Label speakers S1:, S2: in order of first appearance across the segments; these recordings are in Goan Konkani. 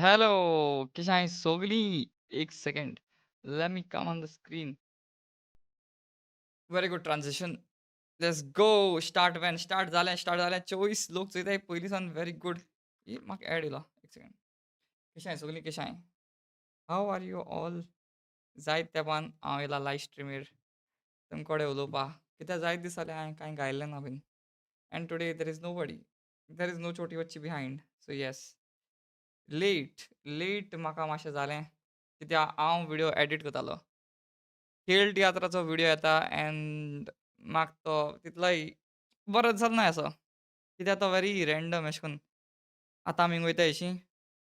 S1: हॅलो कशें सोगलीं एक second, let me come on the screen. Very good transition. Let's go. Start when start जालें, स्टार्ट जालें. 24 लोक चोयताय पयलीं सावन. Very good. ए म्हाका एड येयलो, एक सेकंड. कशें सगलीं कशें? How are you all? जायत तेंपान हांव येयला लायव स्ट्रिमीर तुम कडेन उलोवपा, कित्याक जायत दीस जाले हांवें कांय गायलें ना बीन. And today there is nobody, there is no छोटी बच्ची behind. So yes, late late म्हाका मातशें जालें कित्याक हांव व्हिडियो एडीट करतालो. खेळ तियात्राचो व्हिडियो येता एंड म्हाका तो तितलोय बरो जालो ना असो, कित्याक तो व्हेरी रँडम. अशें करून आतां आमी वयता हरशीं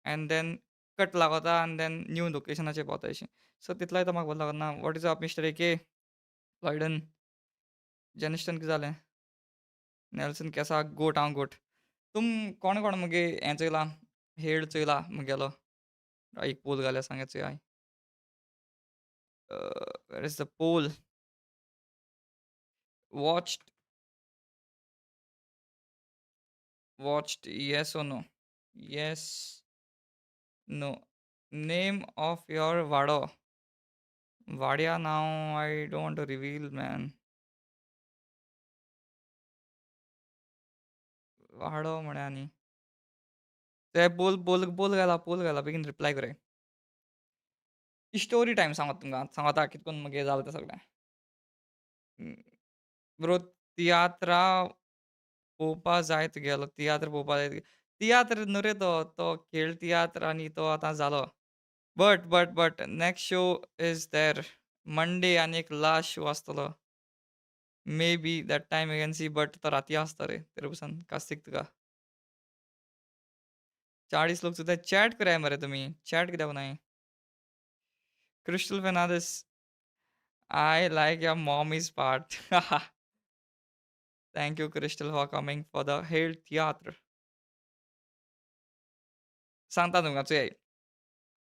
S1: एंड then cut लागता आनी then new लोकेशनाचेर पावता हरशीं. सो तितलोय तो म्हाका बरो लागना. What is up mister A K Lloyden जेनिस्टन? कितें जालें नेल्सन? केसा गोट? हांव गोट. तुम कोण कोण मुगे हें चोयलां, हेड चोयला मुगेलो? एक पोल घाल्या, सांगात चोया. Where is the poll? Watched, watched, yes or no? Yes, no. Name of your वाडो. वाड्या नांव I don't want to reveal, man. वाडो म्हळ्यार न्ही ते पोल पोल पोल घाला, पोल घाला, बेगीन रिप्लाय कराय. स्टोरी टायम सांगता तुमकां, सांगता कितें करून मागीर जालें तें सगळें. ब्रो, तियात्रा पोवपा जायत गेलो, तियात्र पोवपा जायत. तियात्र न्हू रे तो, तो खेळ तियात्र आनी तो आतां जालो. But next show is there Monday आनी एक लास्ट शो आसतलो. Maybe that time you can see, but तो राती आसता रे, तेरे पसून कास्तीक तुका. 40 लोक सुद्दां. चॅट कराय मरे तुमी, चॅट कित्याक नाय? Crystal Fernandes, I like your mommy's part. Thank you, Crystal, for coming for the Hail Theatre. सांगता तुमकां, चोयाय.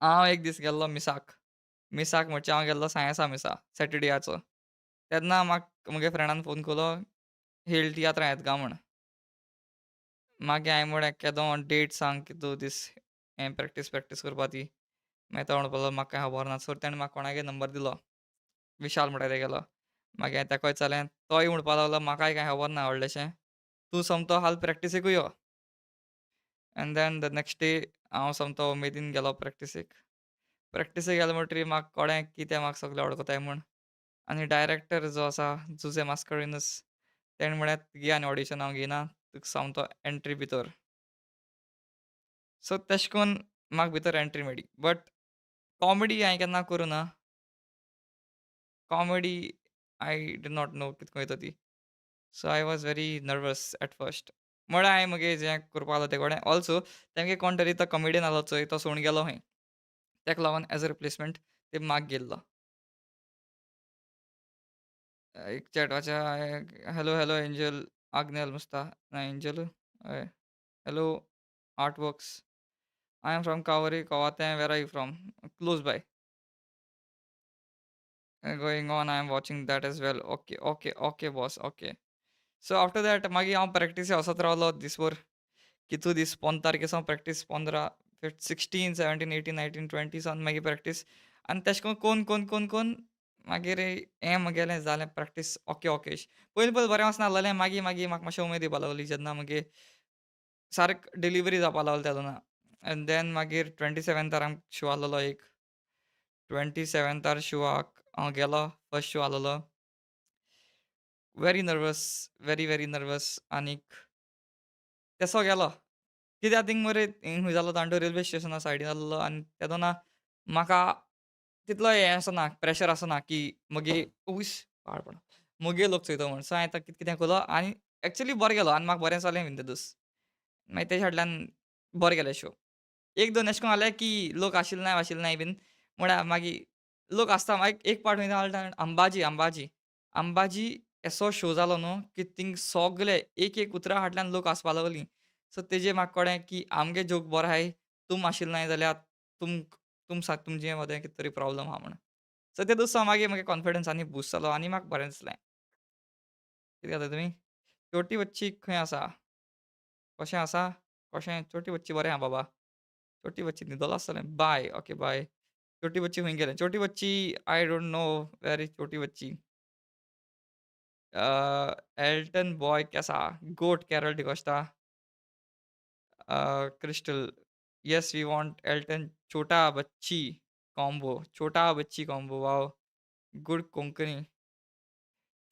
S1: हांव एक दीस गेल्लो मिसाक. मिसाक म्हणचे हांव गेल्लो सायन्सा मिसा सॅटर्डेयाचो. तेन्ना म्हाका म्हगे फ्रेंडान फोन केलो, हेल तियात्रां येता काय म्हण. मागीर हांवें म्हळें, केदो डेट सांग, कितू दीस हें प्रॅक्टीस प्रॅक्टीस करपा ती. मागीर तो म्हणपाक लागलो, म्हाका कांय खबर ना. सो तेणें म्हाका कोणागे नंबर दिलो, विशाल म्हणटा तेगेलो. मागीर हांवें ताका विचारलें, तोय म्हणपाक लागलो, म्हाकाय कांय खबर ना व्हडलेशें, तूं सोमतो हाल प्रॅक्टिसेकूय यो. And then the next day हांव सोमतो उमेदीन गेलो प्रॅक्टिसेक. प्रॅक्टिसेक गेलो म्हणटरीर म्हाका कळ्ळें की ते म्हाका सगळे वळखताय म्हूण. आनी डायरेक्टर जो आसा, जुजे मास्करिनस, तेणें म्हळें, तुगे आनी ऑडिशन हांव घेयना, तुका सोमतो एंट्री भितर. सो तेशें करून म्हाका भितर एंट्री मेळ्ळी. बट कॉमेडी हांवें केन्ना करूं ना. Comedy I did not know कितें वयता ती. So I was very nervous at first. म्हळ्यार हांवें म्हगे जें करपा आसलो ते कडेन ऑल्सो तेंगे कोण तरी तो कॉमेडियन आसलो चोय, तो सोडून गेलो खंय, तेका लागून एज अ रिप्लेसमेंट ते म्हाका घेयल्लो. एक चॅटाच्या. हॅलो हॅलो एंजल आग्नेल मुस्ता ना एंजल, हय. Hello art works. I am from Kaveri Kavathe. Where are you from? Close by. Going on, I am watching that as well. Okay, boss, okay. So after that मागीर हांव प्रॅक्टीस वचत रावलो दीसभर. कितू दीस, 15 तारखे सावन प्रॅक्टीस, 15, 16, 17, 18, 19, 20 सावन मागीर प्रॅक्टीस. आनी तेशें करून कोन कोन कोन कोन मागीर हें म्हगेलें जालें प्रॅक्टीस. ओके ओके, पयलीं पयलीं बरें वचनासलेलें, मागीर मागीर म्हाका मातशें उमेद येवपा लागली जेन्ना मागीर सारक डिलिवरी जावपा लागली तेदोना. एंड then मागीर 27थार आमकां शो आसलेलो एक. 27थार शोआक हांव गेलो, फर्स्ट शो आसलेलो. Very nervous, very very nervous. आनीक तेसो गेलो. कित्याक थिंग मरे थिंग खंय जालो तांडो रेल्वे स्टेशना सायडीन जाल्लो आनी तेदोना म्हाका तितलो हें आसना प्रेशर आसना की मगे उश पाड पडूं मगे लोक चोयतो म्हण. सो हांवें कितें कितें केलो आनी एक्चुली बरो गेलो आनी म्हाका बरें जालें बीन ते दीस. मागीर तेज्या फाटल्यान बरें गेलें शो. एक दोन अशें करून जालें की लोक आशिल्ले नाय आशिल्ले नाय बीन म्हळ्यार मागीर लोक आसता मागीर एक पावट खंय अंबाजी अंबाजी अंबाजी असो शो जालो न्हू की थिंग सगले एक एक उतरा फाटल्यान लोक हांसपा लागली. सो तेजेर म्हाका कळ्ळें की आमगे जोक बरो आहाय तुम आशिल्ले नाय जाल्यार तुम तुमचे मदें कितें तरी प्रोब्लम आहा म्हणून. सो ते दिसा मागीर म्हगे कॉन्फिडन्स आनी बुस्ट जालो आनी म्हाका बरें दिसलें. कितें जाता तुमी? छोटी बच्ची खंय आसा? कशें आसा? कशें? छोटी बच्ची बरें आहा बाबा. छोटी बच्ची न्हिदोला आसतलें. बाय ओके बाय. छोटी बच्ची खंय गेलें? छोटी बच्ची I don't know where is छोटी बच्ची. एल्टन बॉय कैसा? Goat Carol D'Costa. Crystal yes we want Elton छोटा बच्ची कॉम्बो. छोटा बच्ची कॉम्बो वॉव! Good Konkani.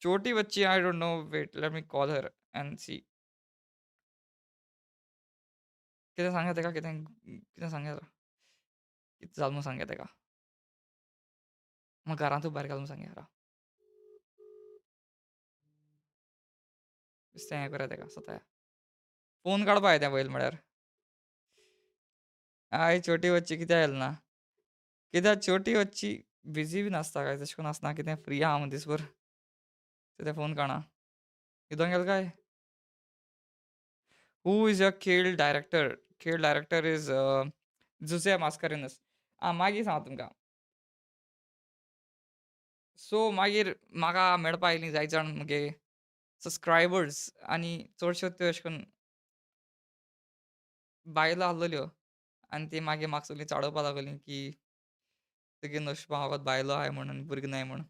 S1: छोटी बच्ची I don't know wait let me call her and see. कितें सांगया तेका कितें कितें सांगया कितें जालें म्हूण सांगया तेका. म्हाका घरांतूच भायर घाल म्हूण सांगया राव. बेश्टें हें करया तेका सताया. फोन काडपा जाय तें पयलीं म्हळ्यार. I छोटी बच्ची कित्याक येयलें ना? कित्याक छोटी बच्ची बिजी बीन आसता काय तशें करून आसना कितें फ्री आहा म्हूण दीसभर. तें फोन काडना. न्हिदोन गेलो काय? Who is your Khel director? Khel director is Jose Mascarenhas. आं मागीर सांगता तुमकां. सो मागीर म्हाका मेळपा आयलीं जायत जाण म्हगे सबस्क्रायबर्स आनी चडश्यो त्यो अशें करून बायलो आसलेल्यो आनी ती मागीर म्हाका सगळीं चाळोवपा लागलीं की तुगे नशिबा फकत बायलो आहाय म्हणून भुरगीं नाय म्हूण.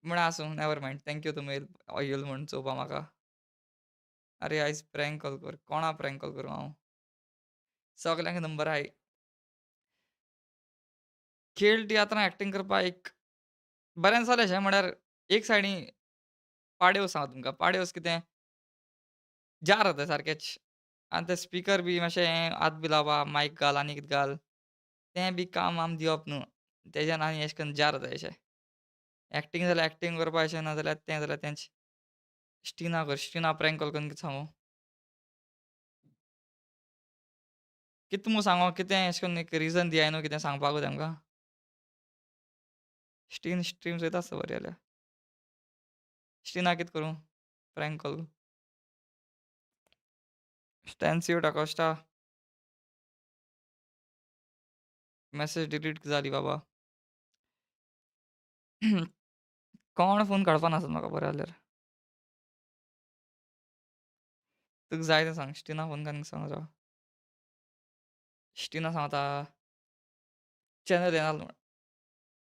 S1: म्हळें आसूं नेवर मायंड thank you तुमी येयल म्हूण चोवपा म्हाका. अरे आयज प्रँक कॉल कर. कोणा प्रँक कॉल करूं हांव? सगल्यांक नंबर आहाय. खेळ तियात्रां एक्टींग करपा एक बरें जालें अशें म्हळ्यार एक सायडीन पाडेवस सांगता तुमकां पाडेवस कितें जार जाता सारकेंच आनी ते स्पिकर बी मातशें हात बी लावपा मायक घाल आनी कितें घाल तें बी काम आम दिवप न्हू तेज्यान आनी अशें करून जार जाता अशें. एक्टींग जाल्यार एक्टींग करपा अशें ना जाल्यार तें जाल्यार तेंच. स्टिना कर स्टिना प्रँक कॉल करून कितें सांगू? कितें म्हूण सांगू कितें अशें करून एक रिजन दियाय न्हू कितें सांगपाकू तेमकां. स्टीन स्ट्रीम चोयता आसता बरें जाल्यार. स्टिना कितें करूं प्रँक कॉल? स्टॅन्सियो डाकोस्टा. मॅसेज डिलीट जाली बाबा. कोण फोन काडपा नासत म्हाका बरें जाल्यार. तुका जाय तें सांग स्टिना फोन काडून सांग राव. स्टिना सांगता चॅनल येना म्हूण.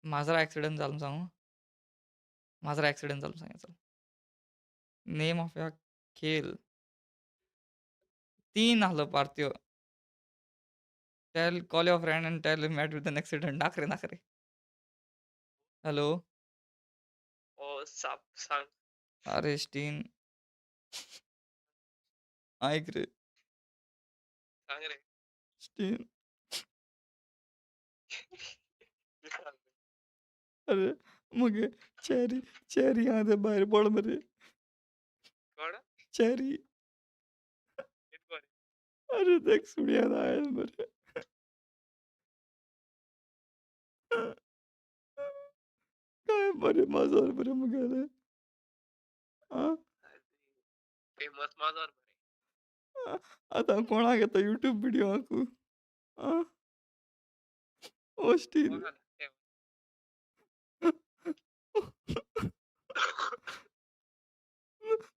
S1: माजरा एक्सिडंट जालो म्हूण सांगू? माजरा एक्सिडंट जालो म्हूण सांगया चल. नेम ऑफ your Khel. तीन आहलो पार्थिव. Tell call your friend and tell met with an accident. नाक रे नाक रे. हॅलो.
S2: ओ साप सांग.
S1: अरे स्टीन. आयक रे.
S2: सांग रे.
S1: स्टीन. अरे मगे चेरी चेरी आहा तें भायर पड मरे.
S2: कोण?
S1: चेरी.
S2: कित कोण?
S1: अरे देख सुण्यान आयल मरे. काय बरें माजर बरें मुगेलें. आं?
S2: फेमस माजर मरे.
S1: आतां कोणाक येता युट्यूब विडियो आंकू? आं? ओ स्टीन.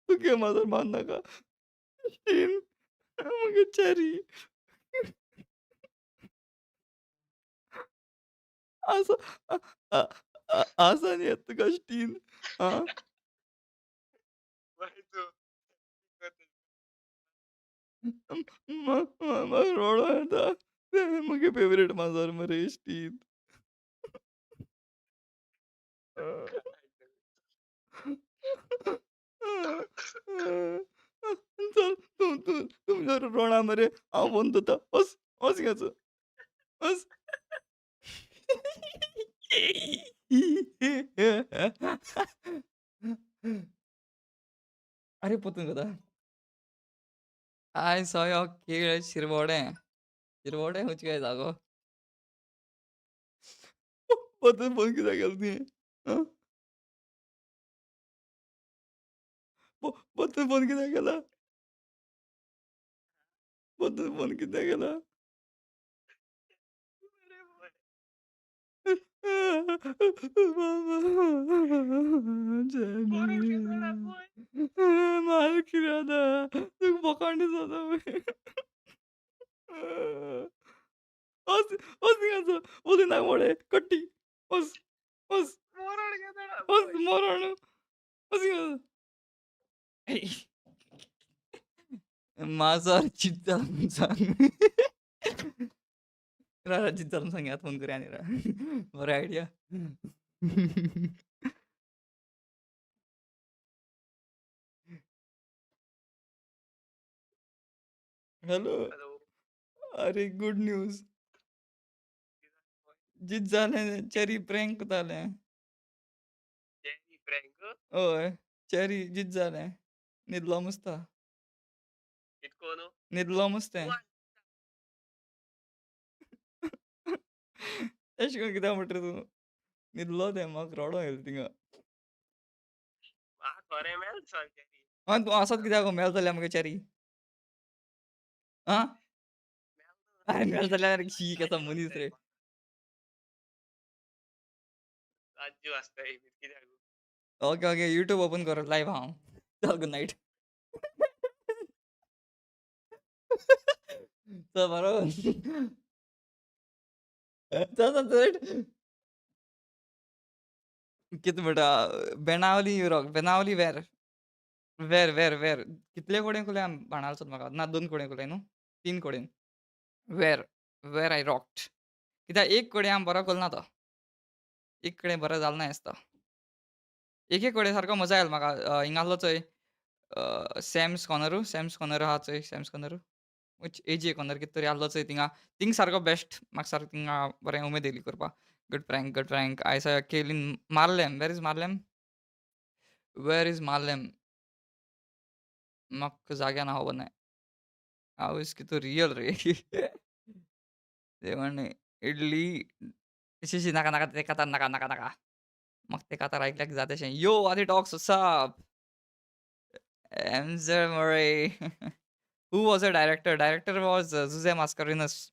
S1: तुगे माजर मान नाका. स्टीन मगे चेरी. आसा आसा न्ही येता तुका स्टीन? आं? म्हाका रडो येता. तें म्हगे फेवरेट माजर मरे स्टीन. चल तूं तूं तूं रोणा मरे हांव फोन दवरता वच वच हिंगाचो वच. अरे पोतून कोता. I saw your खेळ शिरवोडें. शिरवोडें खंयची काय जागो? परतून फोन कित्याक केलो तुवें? आं? परतून फोन कित्याक केला? परतून फोन कित्याक केला?
S2: बरें बरें. मरोण केदोळा पळय.
S1: माल कितें जाता? तुका फकांड जाता. वच वच हिंगाचो उलयनाका मोडे कट्टी वच वच.
S2: मरोण केदोळा
S1: वच
S2: पळय.
S1: मरण वच हिंगाचो. माजर चित्त जालां सांग. रा जिद्द जालां सांग आतां फोन करया आनी रा. बरो आयडिया. हॅलो.
S2: हॅलो.
S1: अरे गुड न्यूज. जित जालें चेरी प्रँक जालें.
S2: Jerry prank?
S1: हय चेरी जित जालें. न्हिदलो मुसता.
S2: कितको न्हू?
S1: न्हिदलो मुसतें. एशें करून कित्याक म्हणटा रे तूं? न्हिदलो तें म्हाका रडों येयलें थिंगा.
S2: म्हाका खरें मेल चल चेरी.
S1: आं तूं आसत कित्याक गो मेल जाल्यार मगे चेरी? आं? अरे मेल जाल्यार शी केसो मनीस रे.
S2: आज्जू आसता कित्याक?
S1: ओके ओके यूट्यूब ओपन कर लायव्ह हांव. चल गुड नायट. चल बरो. चल चल चल. कितें म्हणटा Benaulim you rock. Benaulim where? Where where where? कितले कडेन कुले बाणावले सोद म्हाका. ना 2 कडेन कुले न्हू? 3 कडेन. वेर? Where I rocked? कित्याक एक कडेन हांव बरो करूं ना तो. एक कडेन बरो जालो ना दिसता. एक एक कडेन सारको मजा आयलो म्हाका. हिंगा आसलो चोय सॅम्स कॉर्नरू सॅम्स कॉर्नर आहा चोय सॅम्स कॉर्नरू एजे कॉर्नर कितें तरी आसलो चोय थिंगा. थिंग सारको बेस्ट. म्हाका सारको थिंगा बरें उमेद येयली करपाक. Good prank good prank. I saw kill in Marlem. Where is Marlem? Where is Marlem? म्हाका जाग्या ना खबर नाय. हांव is कितें रियल रे. देवाने इडली शी शी नाका नाका ते कांतार नाका नाका नाका. म्हाका ते कांतार आयकल्याक जाता अशें. यो आदी talks what's up? MJ Murray. Who was the director? Director was Jose Mascarenhas.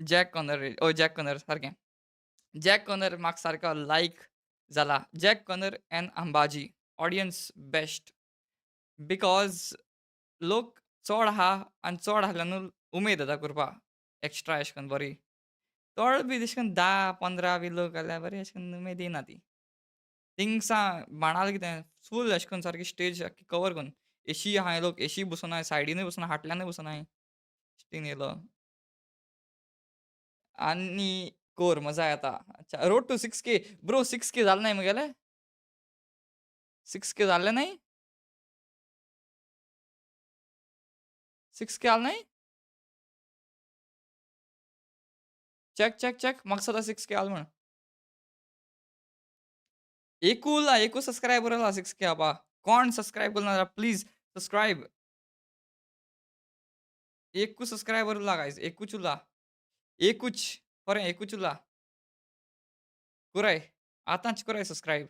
S1: Jack Connor. Oh Jack Connor सारकें. जॅक कॉर्नर म्हाका सारको लायक जाला. Jack Connor and Ambaji. Audience best. Because लोक चोड आहा आनी चोड आहल्यान न्हू उमेद येता करपा. एक्स्ट्रा एशें करून बरी. थोडे बी तशें करून 10-15 बी लोक जाल्यार बरी एशें करून उमेद येयना ती. थिंगसा बाणावले कितें फूल एशें करून सारकी स्टेज आख्खी कवर करून. एशी आहाय लोक एशी बसून आहाय सायडीनूय बसून आहाय फाटल्यानूय बसून आहाय. स्टीन येयलो. आनी कोर मजा येता. अच्छा road two 6K bro 6K जालें नाय मुगेलें? 6K जाल्लें नाय? 6K आलें नाय? चॅक चॅक चॅक म्हाका दिसता 6K आलें म्हण. एकू उरला एकू सबस्क्रायबर उरला 6K आपा. कोण सबस्क्रायब करूं ना जाल्यार प्लीज सबस्क्रायब. एकू सबस्क्रायबर उरला गायज एकूच उरला. एकूच खरें एकूच उरला. कुराय आतांच कुराय subscribe.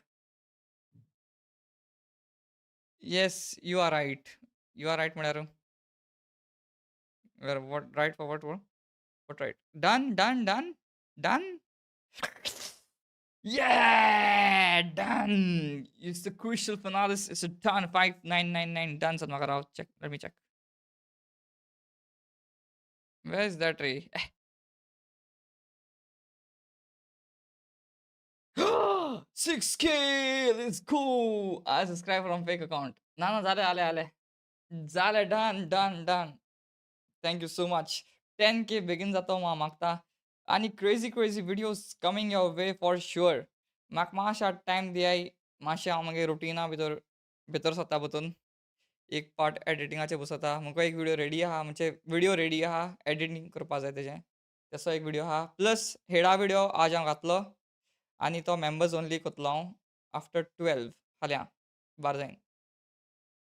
S1: Yes you are right. You are right म्हळ्यार? What right for what what right? Done done done done. Yeah, done. It's the crucial finale. It's a done. 5999 done. Sir म्हाका राव check. Let me check. Where is that ray? 6K. Let's go. I subscribe from fake account. ना ना जालें आले आले जालें done done done. Thank you so much. 10K बेगीन जातो हांव मागता. आनी crazy crazy videos coming your way for sure. म्हाका मातशें टायम दियाय. मातशें हांव मागीर रुटिना भितर भितर सरता परतून. एक पार्ट एडिटिंगाचेर बसता. म्हाका एक व्हिडियो रेडी आहा, म्हणजे व्हिडियो रेडी आहा, एडिटींग करपा जाय तेजें. तसो एक व्हिडियो आहा. प्लस हेडा व्हिडियो आज हांव घातलो आनी तो मेंबर्स ओनली करतलो हांव आफ्टर 12 फाल्यां 12 जायन.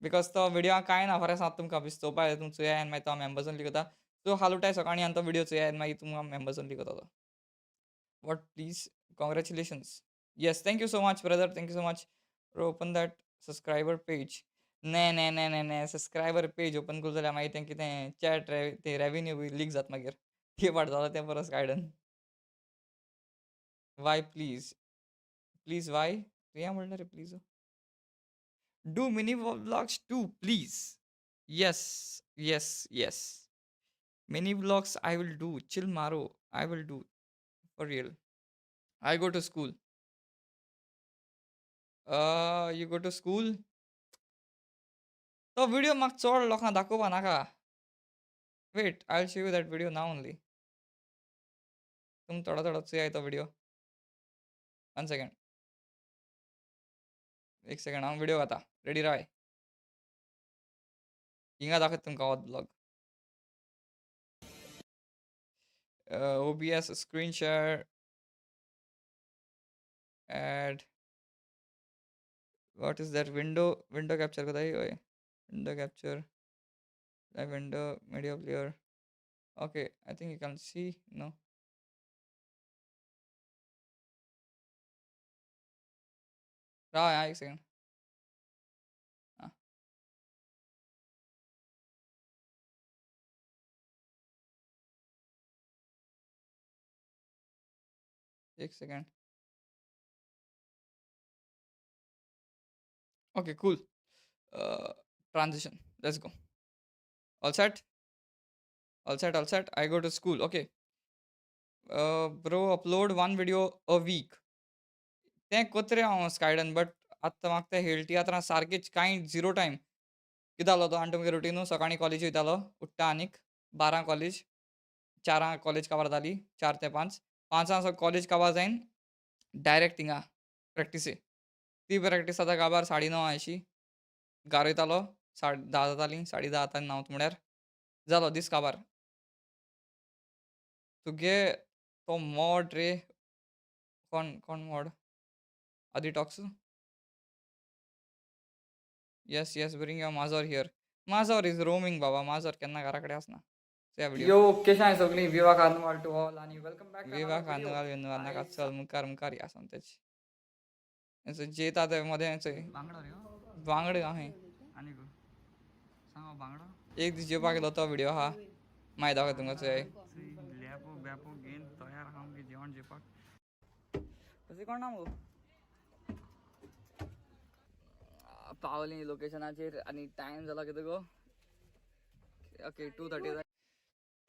S1: Because तो व्हिडियो कांय ना खरें सांगता तुमकां, बेश्टें चोवपा जाय तुमी चोयात आनी मागीर तो मेंबर्स ओनली करता. सो हाल उठाय सकाळीं आनी तो व्हिडियो चोयात आनी मागीर तुमकां मेंबर्स ओनली करता तो. What please, congratulations. Yes, thank you so much brother, thank you so much. Open that subscriber page. ने ने ने ने ने सबस्क्रायबर पेज ओपन करलो जाल्यार मागीर तें कितें चॅट ते रेवेन्यू बी लीक जाता मागीर. ते पाट जाला तें परस गायडन. वाय प्लीज, प्लीज वाय तुवें म्हणलें रे please. Do mini vlogs too please. Yes yes yes, mini vlogs I will do. Chill मारो, I will do for real. I go to school. You go to school? तो व्हिडिओ म्हाका चड लोकांक दाखोवपा नाका. Wait, I will show you that video now only. तुमी थोडो थोडो चोयाय तो व्हिडिओ. वन सेकंड, एक सेकंड, हांव व्हिडिओ घाता. रेडी रावाय. हिंगा दाखयता तुमकां हो vlog. OBS screen share, add, what is that window, window capture करता हय, window capture, live window, media player. Okay, I think you can see no. राव हा एक सेकंड. आं, एक second. Okay, cool. Transition, let's go. All set, all set, all set. I go to school. Okay. Bro, upload one video a week. तें कोत्रे हांव स्कायडन, बट आतां म्हाका तें हेळ तियात्रां सारकेच कांय झिरो टायम. कितें जालो तो आनी तुमगे रुटीनू, सकाळीं कॉलेजी वयतालो, उठ्ठा आनीक 12 कॉलेज, 4 कॉलेज काबार जाली, 4 ते 5, 5 कॉलेज काबार जायन डायरेक्ट थिंगा प्रॅक्टिसे. ती प्रॅक्टीस जाता काबार 9:30 अशी. घारा वयतालो, 10:30 जातालीं, 10:30 जातालीं न्हांवता म्हळ्यार जालो दीस काबार. तुगे तो मोड रे, कोण कोण mod? Adi talks. Yes yes, bring your माजोर here. माजोर is roaming बाबा, माजोर केन्ना घरा कडेन आसना. यो केशें आहाय सगळीं, विवा कार्निवाल टू ऑल आनी welcome back. विवा कार्निवाल विनवाल नाका, चल मुखार मुखार या सोमतेच. जेता ते मदें चोय बांगडे आहाय. एक दीस जेवपाक गेलो तो व्हिडियो आहा, मागीर दाखयता तुमकां चोय. लेपो बेपो घेवन तयार आहा आमगे जेवण जेवपाक. तशें कोण ना मुगो. पावली लोकेशनाचेर आनी टायम जाला कितें गो? ओके, 2:30.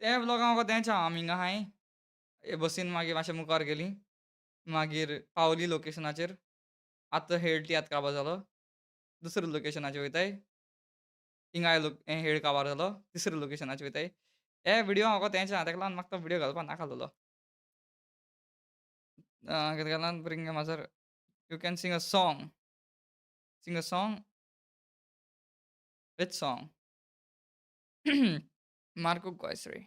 S1: ते व्लॉगां म्हाका तेंच आहा. आमी हिंगा आहाय, बसीन मागीर मातशें मुखार गेली, मागीर पावली लोकेशनाचेर. आतां हेळ तियात्र काबार जालो, दुसऱ्या लोकेशनाचेर वयताय. हिंगाय हेळ काबार जालो, तिसऱ्या लोकेशनाचेर वयताय. हे व्हिडियो म्हाका तेंच आहा, तेका लागून म्हाका तो व्हिडियो घालपा नाका जालो. कितें घालान ब्रिंग माजर. You can sing a song. Sing a song. Which song? Marco गोयसरे.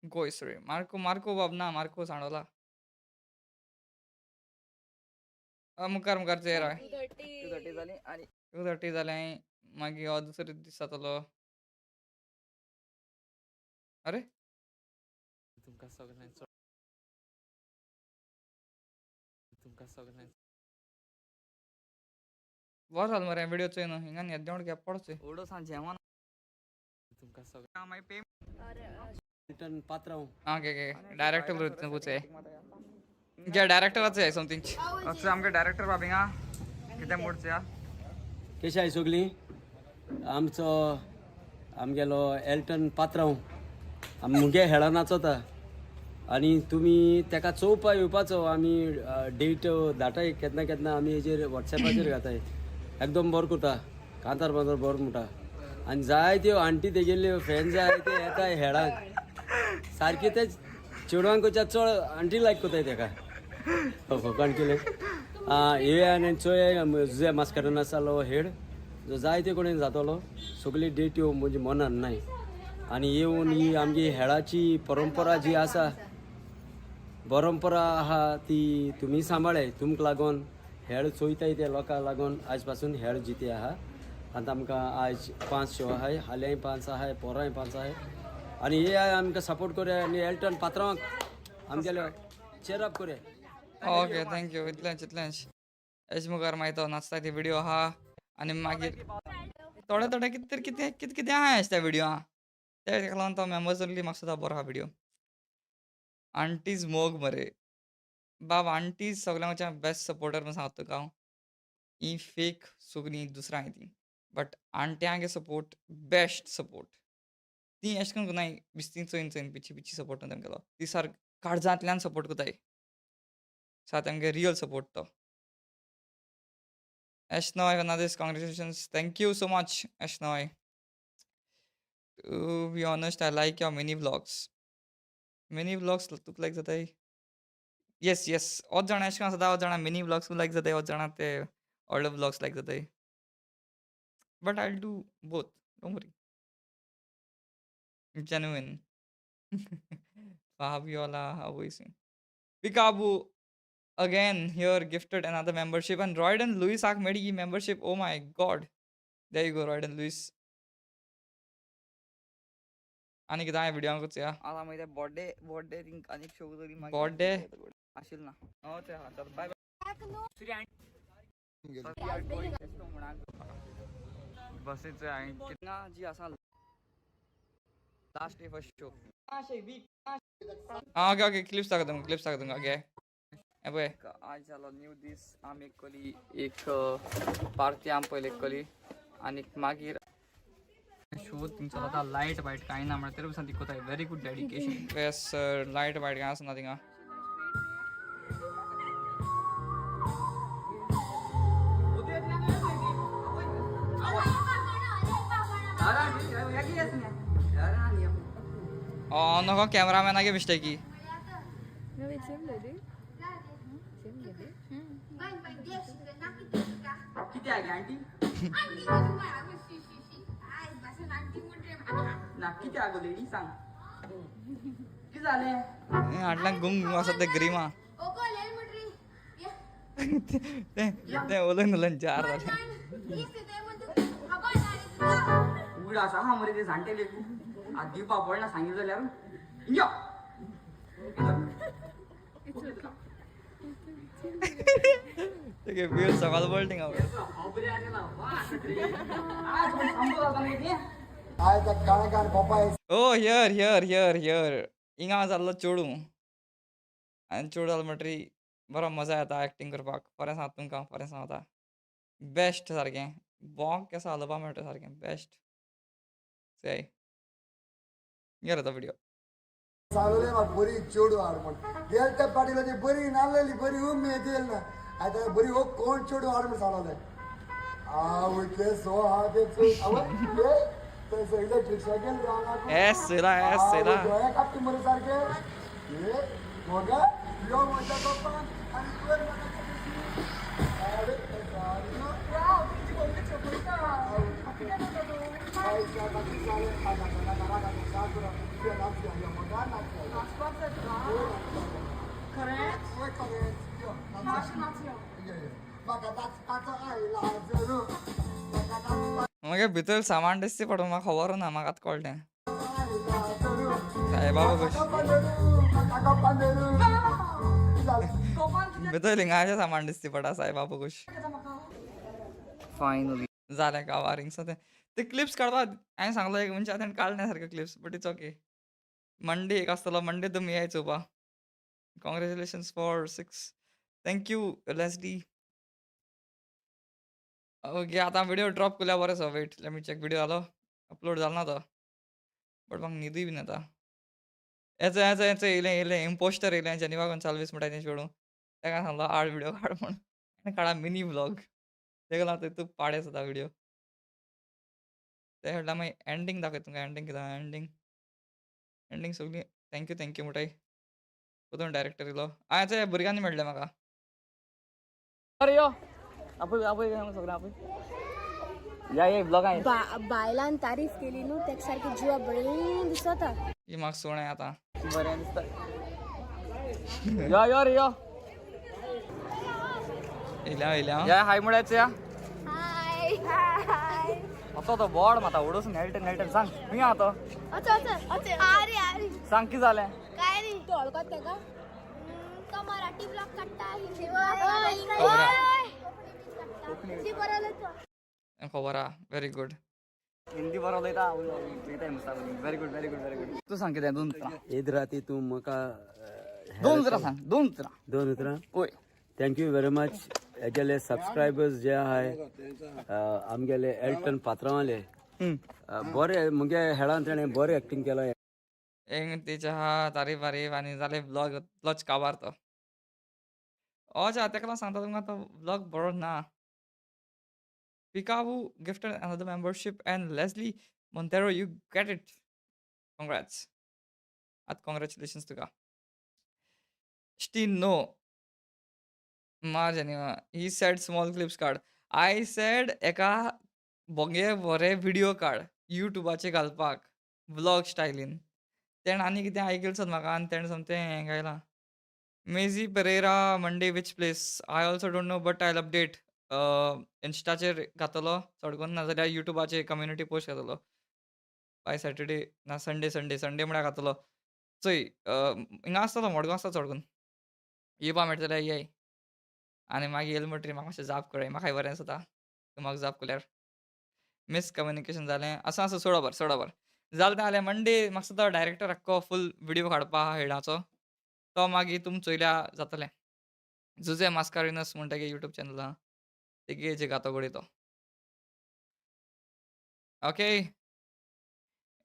S1: गोयसरे Marco, Marco बाब ना, मार्को सांडोला. मुखार मुखार चेर राव.
S3: 2:30 जाली आनी
S1: 2:30 जालें. मागीर हो दुसरो दीस जातलो. अरे
S3: तुमकां सगळ्यांचो, तुमकां सगळ्यांचो
S1: बरो जालो मरे व्हिडियो चोय न्हू. हिंगान येद्दें व्हड गॅप पडचो.
S3: ओडो सांग जेवण तुमकां सगळ्यांक.
S1: मागीर
S4: रिटर्न पात्रांव.
S1: Okay okay, director पूछे जे डायरेक्टराचे समथिंग. अच्छा, आमगे डायरेक्टर बाब हिंगा कितें मोडचे.
S4: कशी आहाय सगळीं? आमचो आमगेलो एल्टन पात्रांव मुगे हेळा नाचोता आनी तुमी तेका चोवपा येवपाचो. आमी डेट धाटाय केन्ना केन्ना, आमी हेजेर वॉट्सॅपाचेर घाताय. एकदम बरो करता, कांतार बांतार बरो म्हणटा आनी जायत्यो आंटी तेगेल्यो फॅन जाय ते येता हेळाक. सारकी ते चेडवांक चड आंटी लायक करताय तेका. फकाण केलें. येया आनी चोया जुजे मास्कारेन्हासालो हेड जो जायते कडेन जातलो सगळी डेट्यो म्हणजे मनान नाय आनी येवन ही आमची हेळाची परंपरा जी आसा परंपरा आहा ती तुमी सांबाळाय. तुमकां लागून हेळ चोयताय ते लोकांक लागून आयज पासून हेळ जिती आहा. आनी आमकां आयज 5 शो आहाय, हाल्यांय 5 आहाय, पोरांय 5 आहाय. आनी हे आमकां सपोर्ट करया आनी एल्टन पात्रांक आमगेले चेरअप करया.
S1: Okay thank you. इतलेंच इतलेंच हेज मुखार मागीर तो नाचता ती व्हिडिओ आहा आनी मागीर थोडे थोडे कितें तरी कितें कितें कितें आहा त्या व्हिडिओ आहा ते तेका लागून तो मेमोरी म्हाका सुद्दां बरो आहा व्हिडिओ. आंटीज मोग मरे बाब, आंटीज सगळ्यांच्या बेस्ट सपोर्टर म्हूण सांगता तुका हांव. ही फेक सगळीं दुसऱ्यां आहाय ती बट आंट्यांगे सपोर्ट बेस्ट सपोर्ट. ती अशें करून कोनाय बिस्ती चोयन चोयन पिची पिची सपोर्ट ना तेमगेलो, ती सारको काळजांतल्यान सपोर्ट कोताय सा, तेमगे रियल सपोर्ट तो. Esnoy Fernandez, congratulations. Thank you so much, Esnoy. To be honest, I like your mini vlogs. Mini vlogs तुका लायक जाताय? येस येस, ओत जाणा अशें करून सदां ओत जाणा मिनी व्लॉग्स लायक जाताय, ओत जाणा ते व्हडले व्लॉग्स लायक जाताय. But I do both, don't worry. Genuine. Fabiola, how is he? Pikabu again here gifted another membership, and Royden Lewis आक मेडी membership. Oh my god. There you go, Royden Lewis. आनी कितें व्हिडिओ या
S3: आता मागीर बर्थडे बर्थडे थिंग आनीक शो तरी मागीर
S1: बर्थडे
S3: आशिल्ल ना. हो ते आहा, चल बाय बाय.
S1: बसीचो हांवें
S3: ना जी आसा लास्ट डे फर्स्ट शो.
S1: आं ओके ओके, क्लिप्स दाखयता तुमकां, क्लिप्स दाखयता तुमकां. ओके हें पळय
S3: आज जालो न्यू दीस. आमी कली एक पार्टी आमी पयले कली आनी मागीर
S1: शो थिंग चलता, लायट वायट कांय ना म्हळ्यार तरी पसून ती कोताय. Very good dedication. Yes sir, light वायट कांय आसना थिंगा. नको कॅमेरामॅनागे मिस्टेकी. हाडल्यान गुंग गुंग आसा ते ग्रिमा ते ते उलयन उलयन जार जालें.
S3: उगड आसा हा मरे ते जाणटे लेकू आत दिवपा पडना सांगितलं जाल्यार यो.
S1: ते व्हील सकाळ पडलें थिंगा. Oh here here here here हिंगा जाल्लो चेडूं आनी चेडूं जालो म्हणटरी बरो मजा येता एक्टींग करपाक. खरें सांगता तुमकां, खरें सांगता, बेस्ट सारकें बोंक केसो हालोवपा मेळटा सारकें बेस्ट. चोय गेलो तो व्हिडिओ.
S5: चालवले म्हाका बरी चेडूं हाड म्हण गेल त्या पाटीलाची बरी नाल्लेली बरी उमेद येयल ना. आतां बरी हो कोण चेडूं हाड म्हण सांगलें. आवय ते सो आहा ते चोय आवय ते सगळे रिक्षा गेले हांगा.
S1: एस चोयला, एस चोयला.
S5: दोळे कापटी मरे सारखे हे मोगा यो म्हज्या पप्पान आनी तुवें म्हाका अरे
S1: मागीर भितर सामान दिसती पडून म्हाका खबर ना, म्हाका आतां कळ्ळें सायबाबा कशें भितर लिंगाचें सामान दिसती पडा सायबाबा कश
S3: फायनली
S1: जालें कावार हिंगसो तें ते क्लिप्स काडपाक हांवें सांगलो एक मनशा तेणें काडलें सारके clips, but it's okay. Monday एक आसतलो, मंडे तुमी याय चोवपा. Congratulations for 6, thank you Leslie. Okay आतां व्हिडिओ ड्रॉप केल्यार बरें so. Wait let me check. Video जालो अपलोड जालो ना तो, बट म्हाका न्हिदूय बीन येता. हेचो हेचो हेचो येयलें येयलें इम्पोस्टर येयलें जेनिवा गोन्साल्वीस म्हणटा तें चेडूं, तेका सांगलो हाड व्हिडिओ काड म्हूण, तेणें काडला मिनी व्लॉग. तेका लागून तेतूं पाडे सुद्दां व्हिडिओ. ते म्हटल्यार मागीर एंडींग दाखयता तुमकां. एंडींग कितें आहा, एंडींग एंडींग सगळीं thank you thank you म्हणटाय. परतून डायरेक्टर येयलो. आं हेचो भुरग्यांनी मेळ्ळें म्हाका.
S3: अरे यो, आपय आपय सगळें आपय. या ये ब्लॉग आहे.
S6: बायलान तारीफ केली न्हू, तेका सारकें जिवा बरें दिसता.
S1: ही म्हाका सुणें आतां.
S3: बरें दिसता. यो यो रे यो.
S1: येयल्या येयल्या.
S3: या, हाय म्हळ्याच या.
S6: हाय हाय.
S3: असो तो बोर्ड माता उडोस. नेल्टन नेल्टन सांग, खंय आहा तो?
S6: अच्छा अच्छा अच्छा, अरे अरे.
S3: सांग, कितें जालें?
S6: काय रे, तू ओळखत तेका? तो मराठी ब्लॉग काडटा, हिंदी
S1: खबर आहा.
S6: हिंदी बरो उलयता.
S1: खबर आहा, व्हेरी गुड.
S3: हिंदी बरो उलयता. Very good, very good, very good. तूं सांग कितें दोन उतरां.
S4: एद राती तूं म्हाका
S3: दोन उतरां सांग, दोन उतरां.
S4: दोन उतरां.
S3: वय.
S4: Thank you very much. हेगेले सबस्क्रायबर्स जे आहाय, आमगेले एल्टन पात्रांवाले, बरे मुगे हेळान तेणें बरें एक्टींग केलां.
S1: एक तेच्या हा तारीफ बारीफ आनी जाले ब्लॉग इतलोच काबार तो. ओजा तेका लागून सांगता तुमकां, तो ब्लॉग बरो ना. Pikabu gifted another membership and Leslie Montero, you get it. Congrats. आत congratulations तुका. Steen, no. Marjani, he said small clips काड. I said एका बोगे बरे व्हिडिओ काड युट्यूबाचेर घालपाक व्लॉग स्टायलीन. तेणें आनी कितें आयकलें सोद म्हाका आनी तेणें सोमतें हें घायलां. Maisie Pereira, Monday which place? I also don't know, but I'll update. इन्स्टाचेर घातलो चड करून, नाजाल्यार युट्यूबाचेर कम्युनिटी पोस्ट घातलो. बाय सॅटर्डे ना संडे, संडे संडे म्हळ्यार घातलो. चोय, हिंगा आसतलो, मडगांव आसता चड करून. येवपा मेळटा जाल्यार येय आनी मागीर येयलें म्हणटरीर म्हाका मातशें जाप कळय. म्हाकाय बरें दिसता तूं म्हाका जाप केल्यार. मिसकम्युनिकेशन जालें. आसूं आसूं, सोड खबर, सोड खबर. जालें तें जालें. मंडे म्हाका दिसता डायरेक्टर आख्खो फूल व्हिडियो काडपा आहा हेडाचो. तो मागीर तुमी चोयल्या जातलें. जुजे मास्कारिनस म्हण तेगे युट्यूब चॅनल आहा, तेगे हेजेर घातो घडये तो. ओके,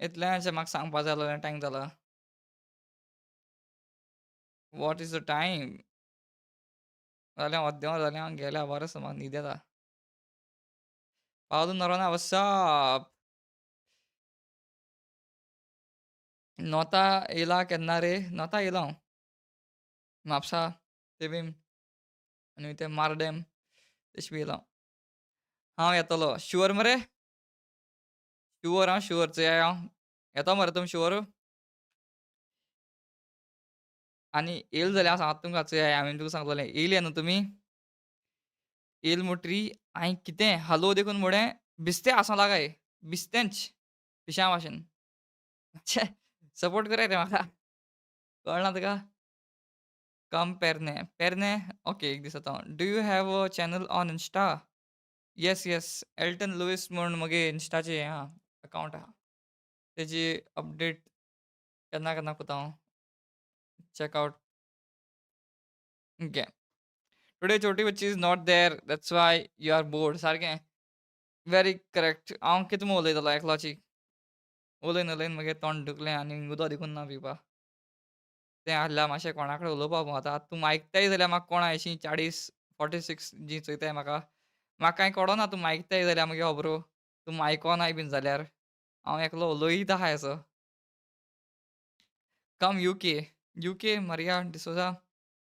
S1: इतलेंशें म्हाका सांगपा जाय आसलें. टायम जाला. What is the time? जालें, अर्दें वर जालें. हांव गेल्या, बरें आसा, म्हाका न्हीद येता. पावलो नरोना, वॉट्सअप? नोता येयला केन्ना रे? नोता येयला हांव म्हापसा, थिवीम आनी ते मार्डेम तशें बी येयला हांव. हांव येतलो शुअर मरे? शुअर आं, शुअर. चोया, हांव येतो मरे तुमी शुअर? आनी येयले जाल्यार हांव सांगता तुमकां. चोया, हांवें तुका सांगतलें. येयले न्हू तुमी, येयले म्हणटरी हांवें कितें हालो देखून म्हळें, बिस्तें हांसो लागाय, बिस्तेंच पिश्या भाशेन. छे, सपोर्ट कराय रे म्हाका, कळना तुका? कम पेरने, पेरने. ओके, एक दीस येता. Do you have a channel on Insta? Yes, Elton Luis म्हूण म्हगे इन्स्टाचे हें आहा, अकावंट आहा. तेजी अपडेट केन्ना केन्ना कोता हांव. Check out. Okay, today छोटी बच्ची is not there, that's why you are bored. सारकें, व्हेरी करेक्ट. हांव कितें म्हूण उलयतलो एकलोची? उलयन उलयन मगे तोंड दुखलें आनी उदक देखून ना पिवपा. तें आहल्यार मातशें कोणा कडेन उलोवपा. आतां तूं आयकताय जाल्यार म्हाका कोण अशीं 40 46 जीं चोयताय, म्हाका म्हाका कांय कळना. तूं आयकताय जाल्यार मागीर खबरो, तूं आयकोनाय बीन जाल्यार हांव एकलो उलयत आहा असो. Come UK, UK. Maria D'Souza,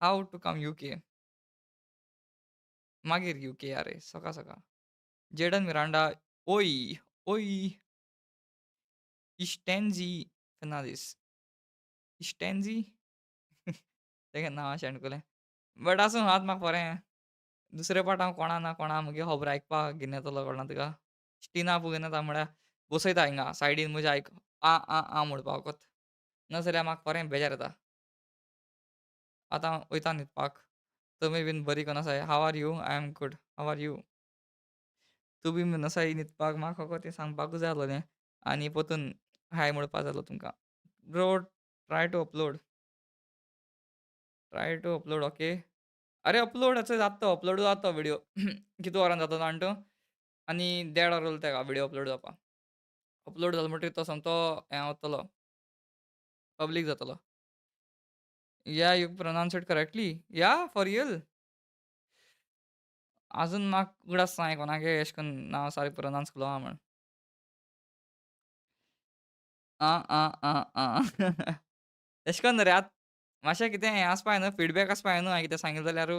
S1: how to come UK? मागीर युके अरे, सका सका. जेडन मिरांडा, ओय ओय. इस्टेन्जी फर्नांडीस, इस्टेन्जी तेगे नांव शेणकुलें, बट आसूं. आतां म्हाका बरें दुसरे पाट हांव कोणा ना कोणा मुगे खबर आयकपाक घेवन येतलो, कळना तुका? स्टिना घेवन येता म्हळ्यार बसयता हिंगा सायडीन, म्हज्या आयक आ आ आ म्हणपाक वत. नाजाल्यार म्हाका बरें बेजार येता. आतां वयता न्हिदपाक. तुमी बीन बरी करून आसाय? How are you? I am good, how are you? तूं बी बीन आसाय न्हिदपाक? म्हाका फकत तें सांगपाकूच जाय आसलोलें आनी परतून हाय म्हणपा जाय आसलो तुमकां. Bro, try to upload, try to upload. Okay, अरे अपलोड जाता तो, अपलोड जाता तो व्हिडिओ. कितू वरान जाता जाण तूं? आनी देड वर उरला तेका व्हिडिओ अपलोड जावपा. अपलोड जालो म्हणटकीर तो सोमतो हें वतलो, पब्लीक जातलो. Yeah, you pronounce it correctly. Yeah, for real. अजून म्हाका उगडास ना हांवें कोणागे अशें करून नांव सारकें प्रोनावन्स केलो आहा म्हण. आं आं आं आं, तशें कन्न रे. आतां मातशें कितें हें आसपा जाय न्हू, फिडबॅक आसपा जाय न्हू. हांवें कितें सांगिल्लें जाल्यार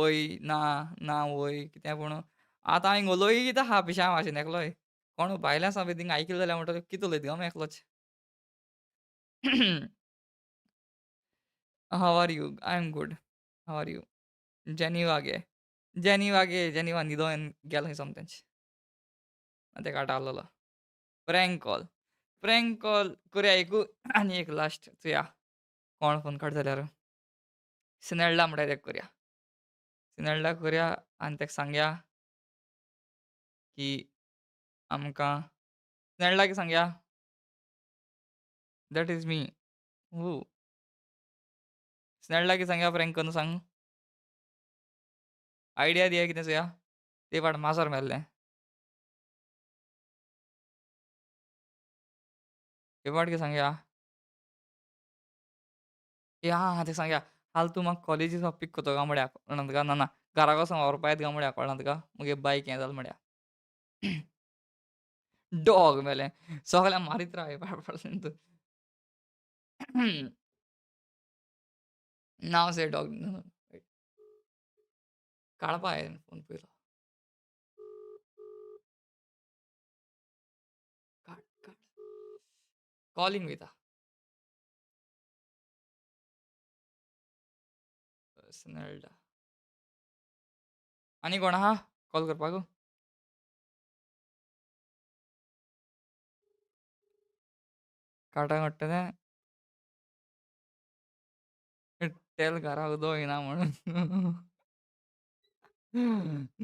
S1: ओय ना ना वोय कितें पूण आतां हांव हिंग उलोयत आहा पिशा भाशेन एकलोय. कोण भायले आसा पळय थिंग आयकलें जाल्यार म्हणटले कितें उलयता गा एकलोच. How are you? I am good. How are you? Geneva गे. जेनिवा गे, जेनिवा न्हिदोन गेलें सोमतेंच. तेका आठवलेलो. Prank call. Prank call करया एकू आनी एक लास्ट चोया कोण फोन काडटा जाल्यार. सिनेल्डा म्हणटा तेका करया. सिनेल्डा करया आनी तेका सांगया की आमकां सिनेल्डाक सांगया. That is me. Who? सिनेल्डाक सांगया प्रँक करून सांग. आयडिया दिया कितें चोया. ते फाट माजर मेल्लें. हे फाट कितें सांगया? ए आं तें सांगया. हाल तूं म्हाका कॉलेजी सावन पीक करतो काय म्हळ्या कळना तुका? ना ना घरा वचोन व्हरपा येता काय म्हळ्या कळना तुका? मुगे बायक हें जालें म्हळ्या. डॉग मेलें. सगळ्यांक मारीत राव हे तूं. नांव से डॉग. काडपा जाय फोन पयलो. काड काड. कॉलिंग वयता. स्नेल्डा. आनी कोण आहा कॉल करपाक? काडटा काडटा तें. टेल घरा उदक येना म्हणून.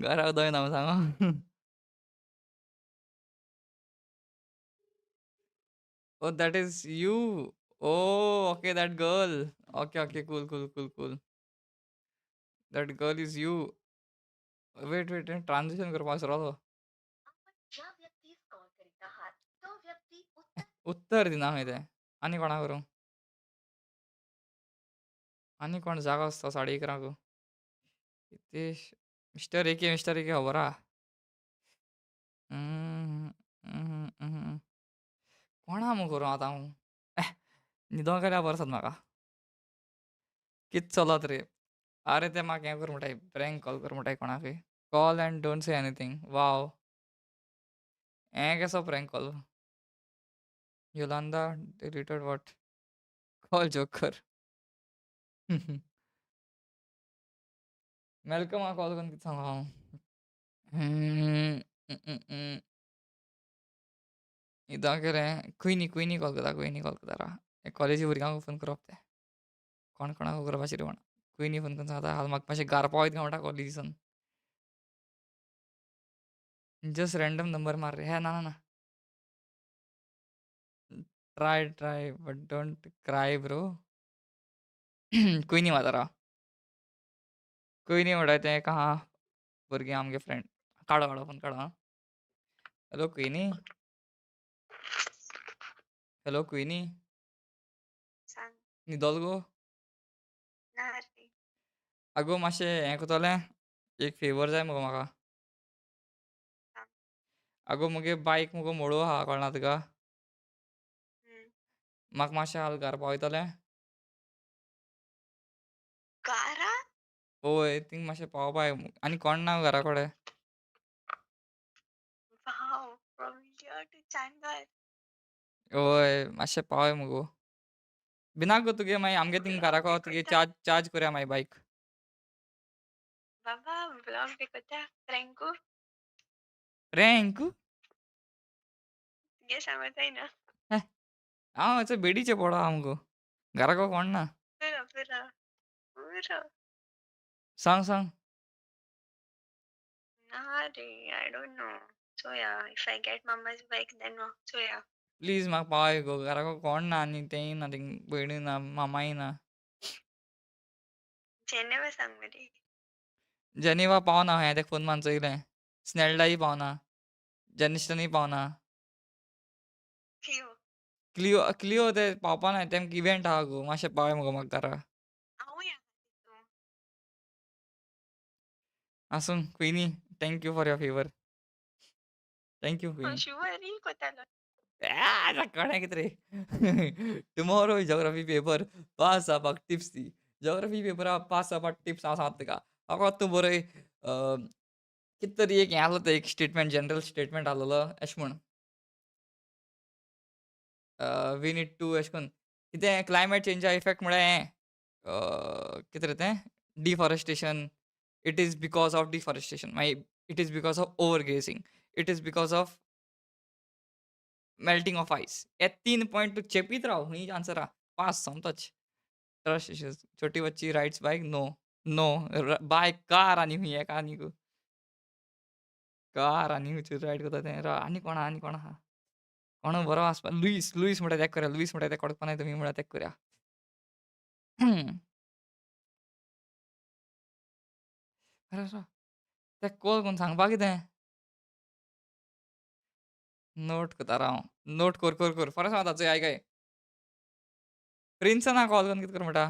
S1: घरा उदक येना म्हणून सांग. Oh, that is you. Oh, okay, that girl. Okay, okay, cool, cool, cool, cool. That girl is you. Wait, wait, transition करपाक विसरलो. उत्तर दिना खंय तें. आनी कोणाक करूं? आनी कोण जागो आसता 11:30. Hitesh mister AK mister AK खबर आहा. कोणा म्हूण करूं आतां हांव? न्हिदोंक गेल्यार बरें जाता म्हाका. कितें चलत रे? आरे ते म्हाका हें कर म्हणटाय, प्रँक कॉल कर म्हणटाय कोणाकय. Call and don't say anything. Wow. हें कसो prank call? Yolanda deleted what? Call joker. मॅल्कमाक call करून कितें सांगू हांव? न्हिदोंक गेलें. क्विनी क्विनी कॉल करता, क्विनी कॉल करता राव. कॉलेजी भुरग्यांक फोन करप तें. कोण कोणाक करपाचें रे कोण. क्विनी फोन करून सांगता हाल म्हाका मातशें घरा पावयत काय म्हणटा कॉलेजीसान. जस्ट रँडम नंबर मार रे. हे ना ना ना. Try try but don't cry bro. Queenie मारता राव. क्विनी म्हणटा तें एक आहा भुरगें आमगे फ्रेंड. काडो काडो फोन काडो आं. Hello Queenie. Hello Queenie.
S7: सांग.
S1: न्हिदोल गो?
S7: ना रे.
S1: आगो मातशें हें करतलें, एक फेवर जाय मगो म्हाका.
S7: सांग.
S1: आगो मुगे बायक मुगो मोडू आहा कळना तुका? म्हाका मातशें हाल घरा पावयतलें?
S7: घरा?
S1: वोय थिंग मातशें पावपा जाय आनी कोण ना घरा कडेन.
S7: Wow, from here to Chandor.
S1: वोय मातशें पावय मुगो. भिनाक गो तुगे मागीर आमगे थिंग घरा पाव तुगे चार्ज चार्ज करया मागीर बायक.
S7: बाबा ब्लॉग बी करता प्रँकू?
S1: प्रँक?
S7: तुगे सांगो जायना.
S1: हांव मातसो बेडीचेर पडो आहा मुगो. घरा गो कोण ना.
S7: पुरो पुरो पुरो.
S1: सांग सांग.
S7: ना रे, I don't know. चोया if I get mama's bike then चोया.
S1: प्लीज म्हाका पावय गो. घरा गो कोण ना आनी तेंय ना थिंग भयणूय ना मामाय ना.
S7: जेनेवा सांग मरे.
S1: जेनेवा पावना हांवें तेका फोन मारून चोयलें. स्नेल्डाय पावना. जेनिस्टनूय पावना.
S7: क्लियो.
S1: क्लियो क्लियो ते पावपा ना तेमकां इव्हेंट आहा गो मातशें पावय मुगो म्हाका घरा.
S7: हांवूय आहा तितून.
S1: आसूं Queenie, thank you for your favour. Thank you Queenie.
S7: Sure reel कोतालो.
S1: कळ्ळें कितें रे? टुमॉरो जोग्राफी पेपर पास जावपाक टिप्स दी. जोग्राफी पेपरा पास जावपाक टिप्स हांव सांगता तुका. फकत तूं बरय कितें तरी एक हें आसलो तें एक स्टेटमेंट, जनरल स्टेटमेंट आसलेलो अशें म्हूण. We need to अशें करून कितें क्लायमेट चेंजा इफेक्ट म्हळ्यार हें कितें रे तें deforestation, it is because of deforestation, मागीर it is because of over grazing, it is because of melting of ice. हे तीन पॉयंट तूं चेपीत राव, खंय आन्सर आहा पास सोमतोच. Trust issues. छोटी बच्ची rides bike, no no, by car. आनी खंय एका आनीक कार आनी खंयचो रायड करता तें. राव, आनी कोण आहा, आनी कोण आहा, कोण बरो आसपा. लुईस, लुईस म्हणटा तेका करया. लुईस म्हणटा तेका कडकपा तुमी म्हणटा तेका करया. राव राव, तेका कॉल करून सांगपा कितें नोट करता राव. नोट कर कर कर. फरक सांगता चोय, आयक आयक. प्रिन्सना कॉल करून कितें कर म्हणटा?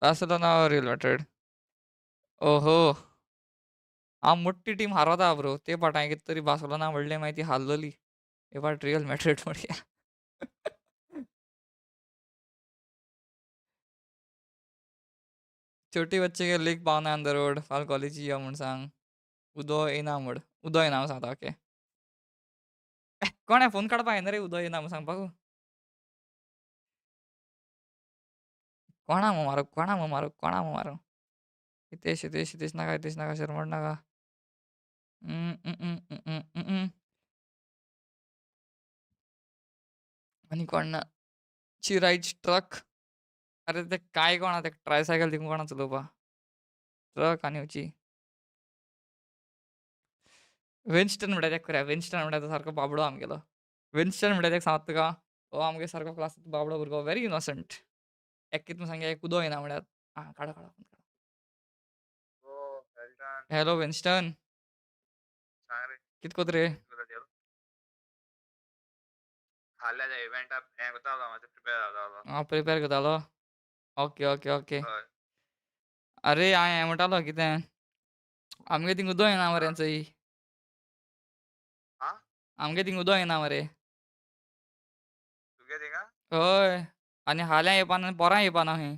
S1: Barcelona real Madrid. ओहो, हांव मोठी टीम हारोता ब्रो. ते फाट हांवें कितें तरी बार्सेलोना म्हणलें, मागीर ती हारलोली. हे फाट रियल मॅड्रिड म्हणया. छोटी बच्ची के लेक पावना ऑन the road. फाल्यां कॉलेजी यो म्हूण सांग. उदो येना म्हण, उदो येना म्हूण सांगता. ओके, कोणें फोन काडपाक येना रे उदो येना म्हूण सांगपाक? कोणा म्हूण मारूं, कोणा म्हूण मारूं, कोणा म्हूण मारूं? हितेश, हितेश, हितेश नाका, हितेश नाका, शर्मण नाका. आनी कोण ना. शी रायड्स ट्रक. अरे ते काय कोणा ते ट्रायसायकल तिकून कोणा चलोवपा ट्रक आनी खंयची. विन्स्टन म्हणटा तेका करया. विन्स्टन म्हणटा तो सारको बाबडो आमगेलो. विन्स्टन म्हणटा तेका सांगता तुका, हो आमगे सारको क्लासींत बाबडो भुरगो, व्हेरी इनोसंट. एक कितें सांगे, एक उदो येना म्हळ्यार. आं, काडा काडा.
S2: ओ एल्टन.
S1: Hello Winston.
S2: सांग रे.
S1: कित कोत रे?
S2: फाल्यां इव्हेंट हें करतालो, मातशें प्रिपेर जातालो.
S1: आं, प्रिपेर करतालो. Okay okay okay.
S2: हय.
S1: अरे हांव हें म्हणटालो, कितें आमगे थिंग उदो येना मरे चोय.
S2: आं?
S1: आमगे थिंग उदो येना मरे.
S2: तुगे थिंगा?
S1: हय, आनी फाल्यां येवपा ना आनी परां येवपा ना खंय.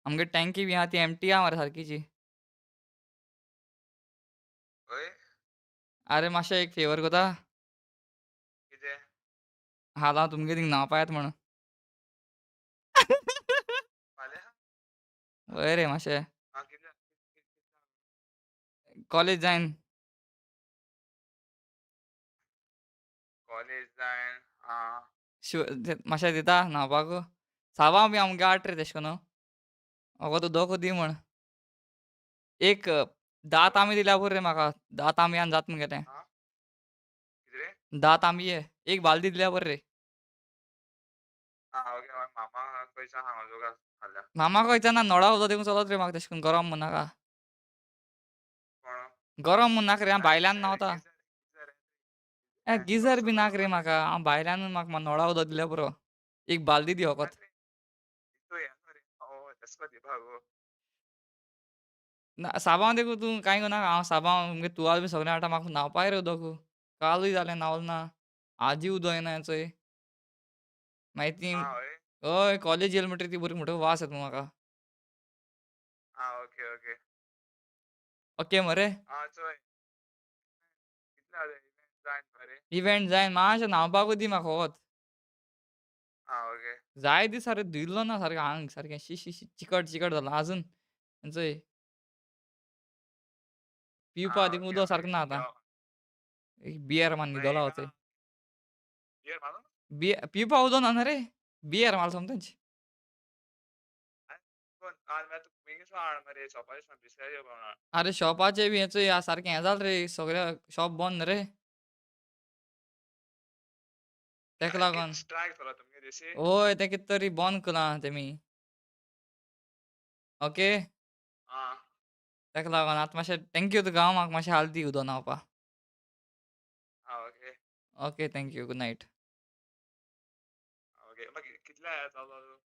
S1: आमगे टँकी बी आहा ती एमटी आहा मरे सारकीची.
S2: हय.
S1: अरे मातशें एक फेवर करता?
S2: कितें?
S1: हाल हांव तुमगे थिंग न्हांवपा येता म्हण.
S2: फाल्यां?
S1: हय रे, मातशें.
S2: आं, कितल्या?
S1: कॉलेज जायन.
S2: कॉलेज जायन आं.
S1: शिव मातशें दिता न्हांवपाक? साबां बी आमगे आठ रे तेश कोन्न. म्हाका उदक दी म्हण. एक 10 तांबे दिल्यार पुरो रे म्हाका. 10 तांबयान जाता मुगेलें.
S2: आं, कितें रे?
S1: 10 तांबये, एक बालदी दिल्यार पुरो रे.
S2: आं ओके, मामा पयशा सांगो तुका फाल्यां.
S1: मामा खंयचा ना, नळा उदक देखून चलत रे म्हाका. तेश कोन्न गरम म्हण नाका.
S2: कोण?
S1: गरम म्हण नाका रे, हांव भायल्यान न्हांवता.
S2: गिझर.
S1: ए गिझर बी नाका रे म्हाका. हांव भायल्यान, म्हाका नळा उदक दिल्यार पुरो. एक बालदी दी फकत. ना, साबांव देखून तूं कांय करनाका. हांव साबांव मुगे तुवाल बी सगळें हाडटा. म्हाका न्हांवपाक रे उदक. कालूय जालें न्हांवल ना, आजी उदक येना चोय. मागीर ती
S2: आं हय.
S1: हय, कॉलेज येयली म्हणटकीर ती बरी म्हणटकीर वास येता म्हाका.
S2: आं ओके ओके.
S1: ओके मरे.
S2: आं चोय, कितले जाले इव्हेंट जायन मरे?
S1: इव्हेंट जायन, मातशें न्हांवपाकूच दी म्हाका वत.
S2: आं ओके.
S1: जाय दीस सारकें धुयल्लो ना सारकें आंग सारकें शी शी शी, चिकट चिकट जालां आजून चोय. पिवपा
S2: आं
S1: देखून
S2: ओके
S1: उदक
S2: ओके.
S1: सारकें ना आतां. एक बियर मारून न्हिदोलो हांव चोय.
S2: बियर मारून?
S1: बियर पिवपा उदक ना रे, बियर मारलो सोमतेंच. अरे शॉपाचे बी हें सारकें हें जालें रे, सगळें शॉप बंद रे तेका लागोन.
S2: स्ट्रायक जालो तुमगे दिसी?
S1: हय, तें कितें तरी बंद केलां तेमी. ओके.
S2: आं.
S1: तेका लागोन आतां मातशें thank you तुका. हांव म्हाका मातशें हाल दी उदक न्हांवपा.
S2: आं okay.
S1: Okay, thank you, good night.
S2: Okay, मागीर कितल्या येतलो तूं?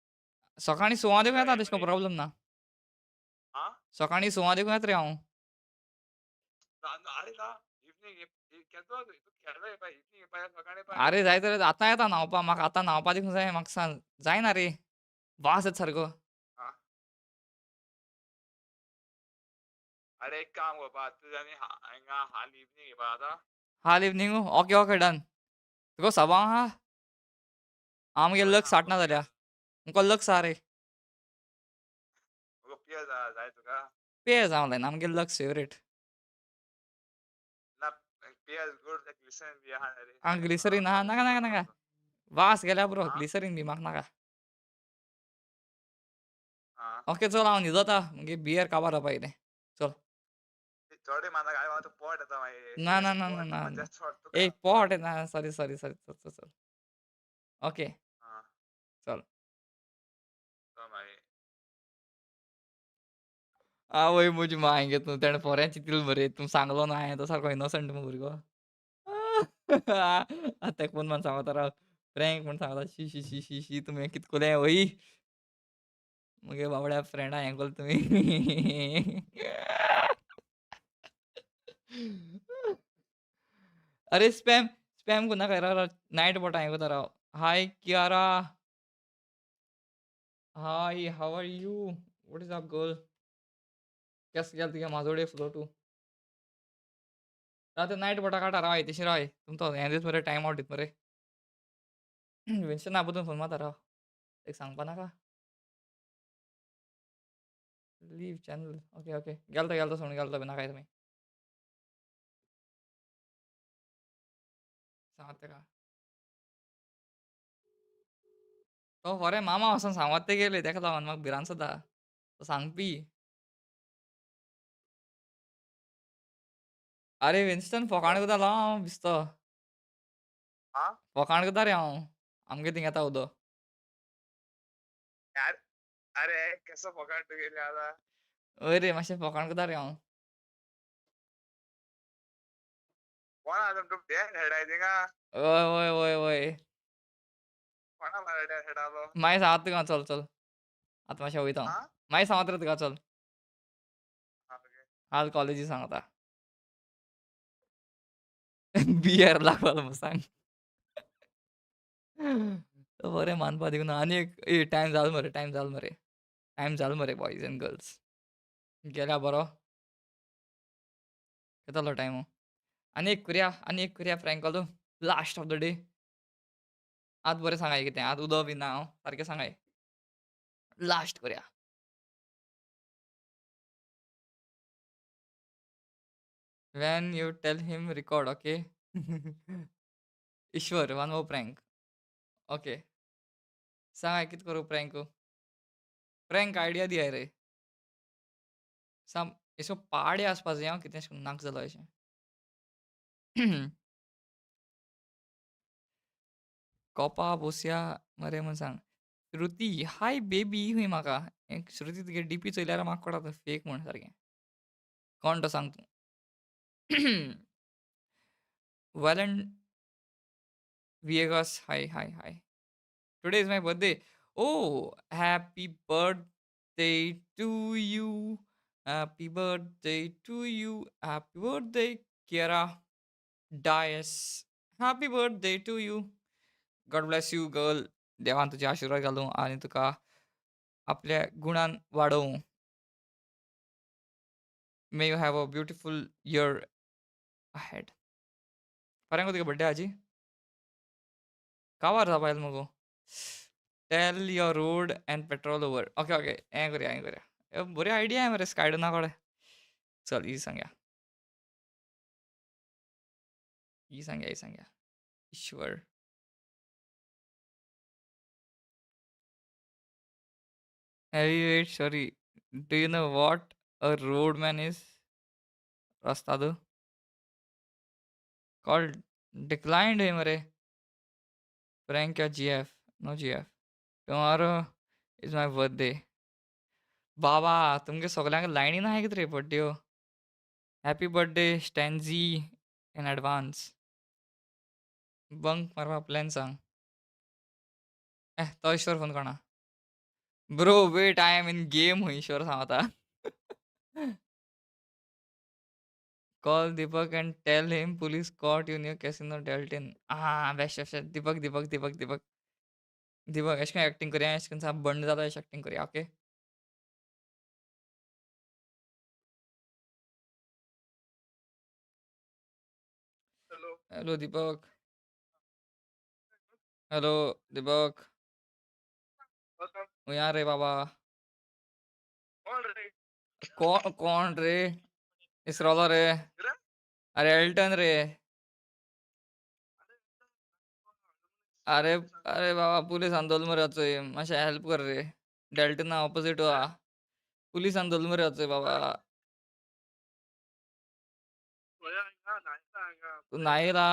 S1: सकाळीं सवां देखून येता, तशें प्रॉब्लम ना.
S2: आं?
S1: सकाळीं सवां देखून येता रे हांव.
S2: अरे ना, इवनींग केदो तूं केदो येवपा, इवनींग येवपा सकाळीं येवपा?
S1: अरे जाय तर आतां येता न्हांवपा. म्हाका आतां न्हांवपा देखून जाय म्हाका. सांग जायना रे, वास येता सारको.
S2: हा. अरे एक काम करपा तुज्यानी हिंगा हाल इवनींग येवपा जाता.
S1: हाल इवनींग ओके ओके डन. तुका सबांग आहा? आमगे लक साठ ना जाल्या. तुमकां लक आसा रे.
S2: तुका पियज जाय तुका?
S1: पेज हांव लायना आमगे लक्स फेवरेट.
S2: ना पेज गुड ग्लिसरीन बी आहा रे.
S1: आं ग्लिसरीन आहा नाका नाका नाका. वास गेल्या पुरो
S2: आं?
S1: ग्लिसरीन बी म्हाका नाका.
S2: आं.
S1: ओके चल हांव न्हिदता मागीर बियर काबार जावपा कितें चल.
S2: चोडूय मारनाका आरे म्हाका पोट येता मागीर.
S1: ना ना ना ना ना ना.
S2: मज्जा सोड तुका.
S1: ए पोट येता सॉरी सॉरी सॉरी चल चल चल. ओके.
S2: आं.
S1: चल.
S2: चल मागीर.
S1: आवय म्हजी मांय गे तूं तेणें फोऱ्यान चिंतलें मरे तूं सांगलो ना हांवें तो सारको इनोसंट मगो भुरगो. आतां ताका फोन मारून सांगता राव प्रँक म्हूण सांगता शी शी शी शी शी तुमी हें कित कोलें वय. मुगे बाबड्या फ्रेंडा हें कोल तुमी. अरे स्पॅम स्पॅम कोन्नाका राव राव नायट बोटा हें कोता राव. Hi Kiara. Hi how are you? What is up girl? केस गेल तुगे माजोडे फ्लो टू. राव ते नायट बोटा काडटा राव तेशी राव तुमचो हें दीत मरे टायम आवट दीत मरे. विन्सना बदून फोन मारता राव. एक सांगपा नाका? लीव चॅनल ओके ओके गेल तो गेल तो सोडून गेल तो भिनाकाय तुमी. सांगात तेका. तो खरें मामा वचोन सांगत ते गेले तेका लागून म्हाका भिरांत जाता. तो सांगपी. अरे विन्स्टन फोकाण करतालो हांव बिस्तो.
S2: आं?
S1: फोकाण करता रे हांव. आमगे थिंग येता उदो.
S2: यार अरे केसो फोकाण तुगेली आतां?
S1: हय रे मातशें फोकाण करता रे हांव.
S2: कोण आसा तुमकां डॅन हेडाय थिंगा?
S1: हय हय हय हय.
S2: कोणा बारा डॅन हेडालो?
S1: मागीर सांगता तुका चल चल. आतां मातशें वयता हांव.
S2: आं?
S1: मागीर सांगता रे तुका चल.
S2: आं ओके.
S1: हाल कॉलेजी सांगता. बियर लागलो म्हूण सांग. तो बरें मानपा दिवना आनी एक ए टायम जालो मरे टायम जालो मरे. टायम जालो मरे बॉयज एंड गर्ल्स. गेल्या बरो. कितें जालो टायम? आनी एक करया prank call last of the day. आत बरें सांगाय कितें आत उदक बी ना हांव सारकें सांगाय. लास्ट करया. When you tell him record, okay? Ishwar, one more prank. Okay. सांगाय कित करूं प्रँक? प्रँक आयडिया दियाय रे. साम एसो पाडे आसपा जाय हांव कितें अशें करून नाक जालो अशें. कोपा बोसया मरे म्हूण सांग. श्रुती हाय बेबी खंय म्हाका. एक श्रुती तुगे डीपी चोयल्यार म्हाका कळटा फेक म्हूण सारकें. कोण तो सांग तूं. Valen Viegas, hi, hi, hi. Today is my birthday. Oh, happy birthday to you. Happy birthday to you. Happy birthday, Kiara Dias. Happy birthday to you. God bless you, girl. देवान तुजे आशिर्वाद घालूं आनी तुका आपल्या गुणान वाडोवं. May you have a beautiful year ahead. फाल्यां गो तुगे बड्डे आजी? काबार जावपा येयल मगो. Tell your road and petrol over. Okay okay हें करया हें करया. बरी आयडिया मरे स्कायडना कडेन. चल ही सांगया. ही सांगया ही सांगया. ईश्वर. Hey, wait, sorry. Do you know what a roadman is? Rastado. Called declined है मरे. Prank या GF? No GF. Tomorrow is my birthday. बाबा तुमगे सगल्यांक लायनी ना कितें रे birthday. Happy birthday Stanzi in advance. Bunk मारपा प्लॅन सांग. तो ईश्वर फोन कोणा. Bro wait I am in game खंय ईश्वर सांगता. Call Deepak and tell him police caught you near Casino Deltin. Ah, best, best, best. Deepak, Deepak, Deepak, Deepak. Deepak एशें कोन्न एक्टींग करया एशें कोन्न साप बंड जाता एशें एक्टींग करया okay.
S2: Hello.
S1: Hello Deepak. Hello Deepak. हुंय रे बाबा?
S2: कोण रे?
S1: कोण कोण रे? इसरोलो रे.
S2: कितें?
S1: अरे एल्टन रे. अरे अरे बाबा पुलिसान धरलो मरे चोय मातशें हेल्प कर रे. डेल्टना ऑपोजीट आहा. पुलिसान धरलो मरे चोय बाबा. तूं नायला?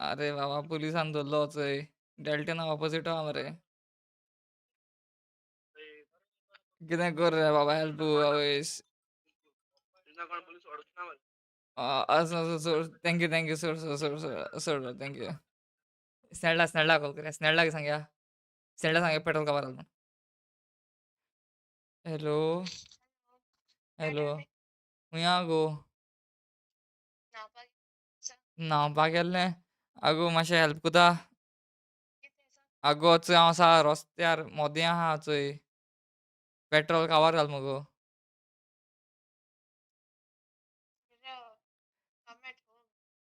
S1: अरे बाबा पुलिसान धरलो चोय. डेल्टना ऑपोजीट आहा मरे. कितें कर रे बाबा हेल्प आवयस. आसूं आसूं सोड. Thank you thank you सोड सोड सोड सोड सोड thank you. स्नेल्डा स्नेल्डा कॉल करया. स्नेल्डाक सांगया. स्नेल्डा सांगया पेट्रोल काबार घाल म्हूण. हॅलो. हॅलो. खुंय आहा गो? न्हांवपाक गेल्लें. आगो मातशें हेल्प कोता. आगो चोय हांव आसा रस्त्यार मोदें आहा चोय. पेट्रोल काबार घाल मुगो.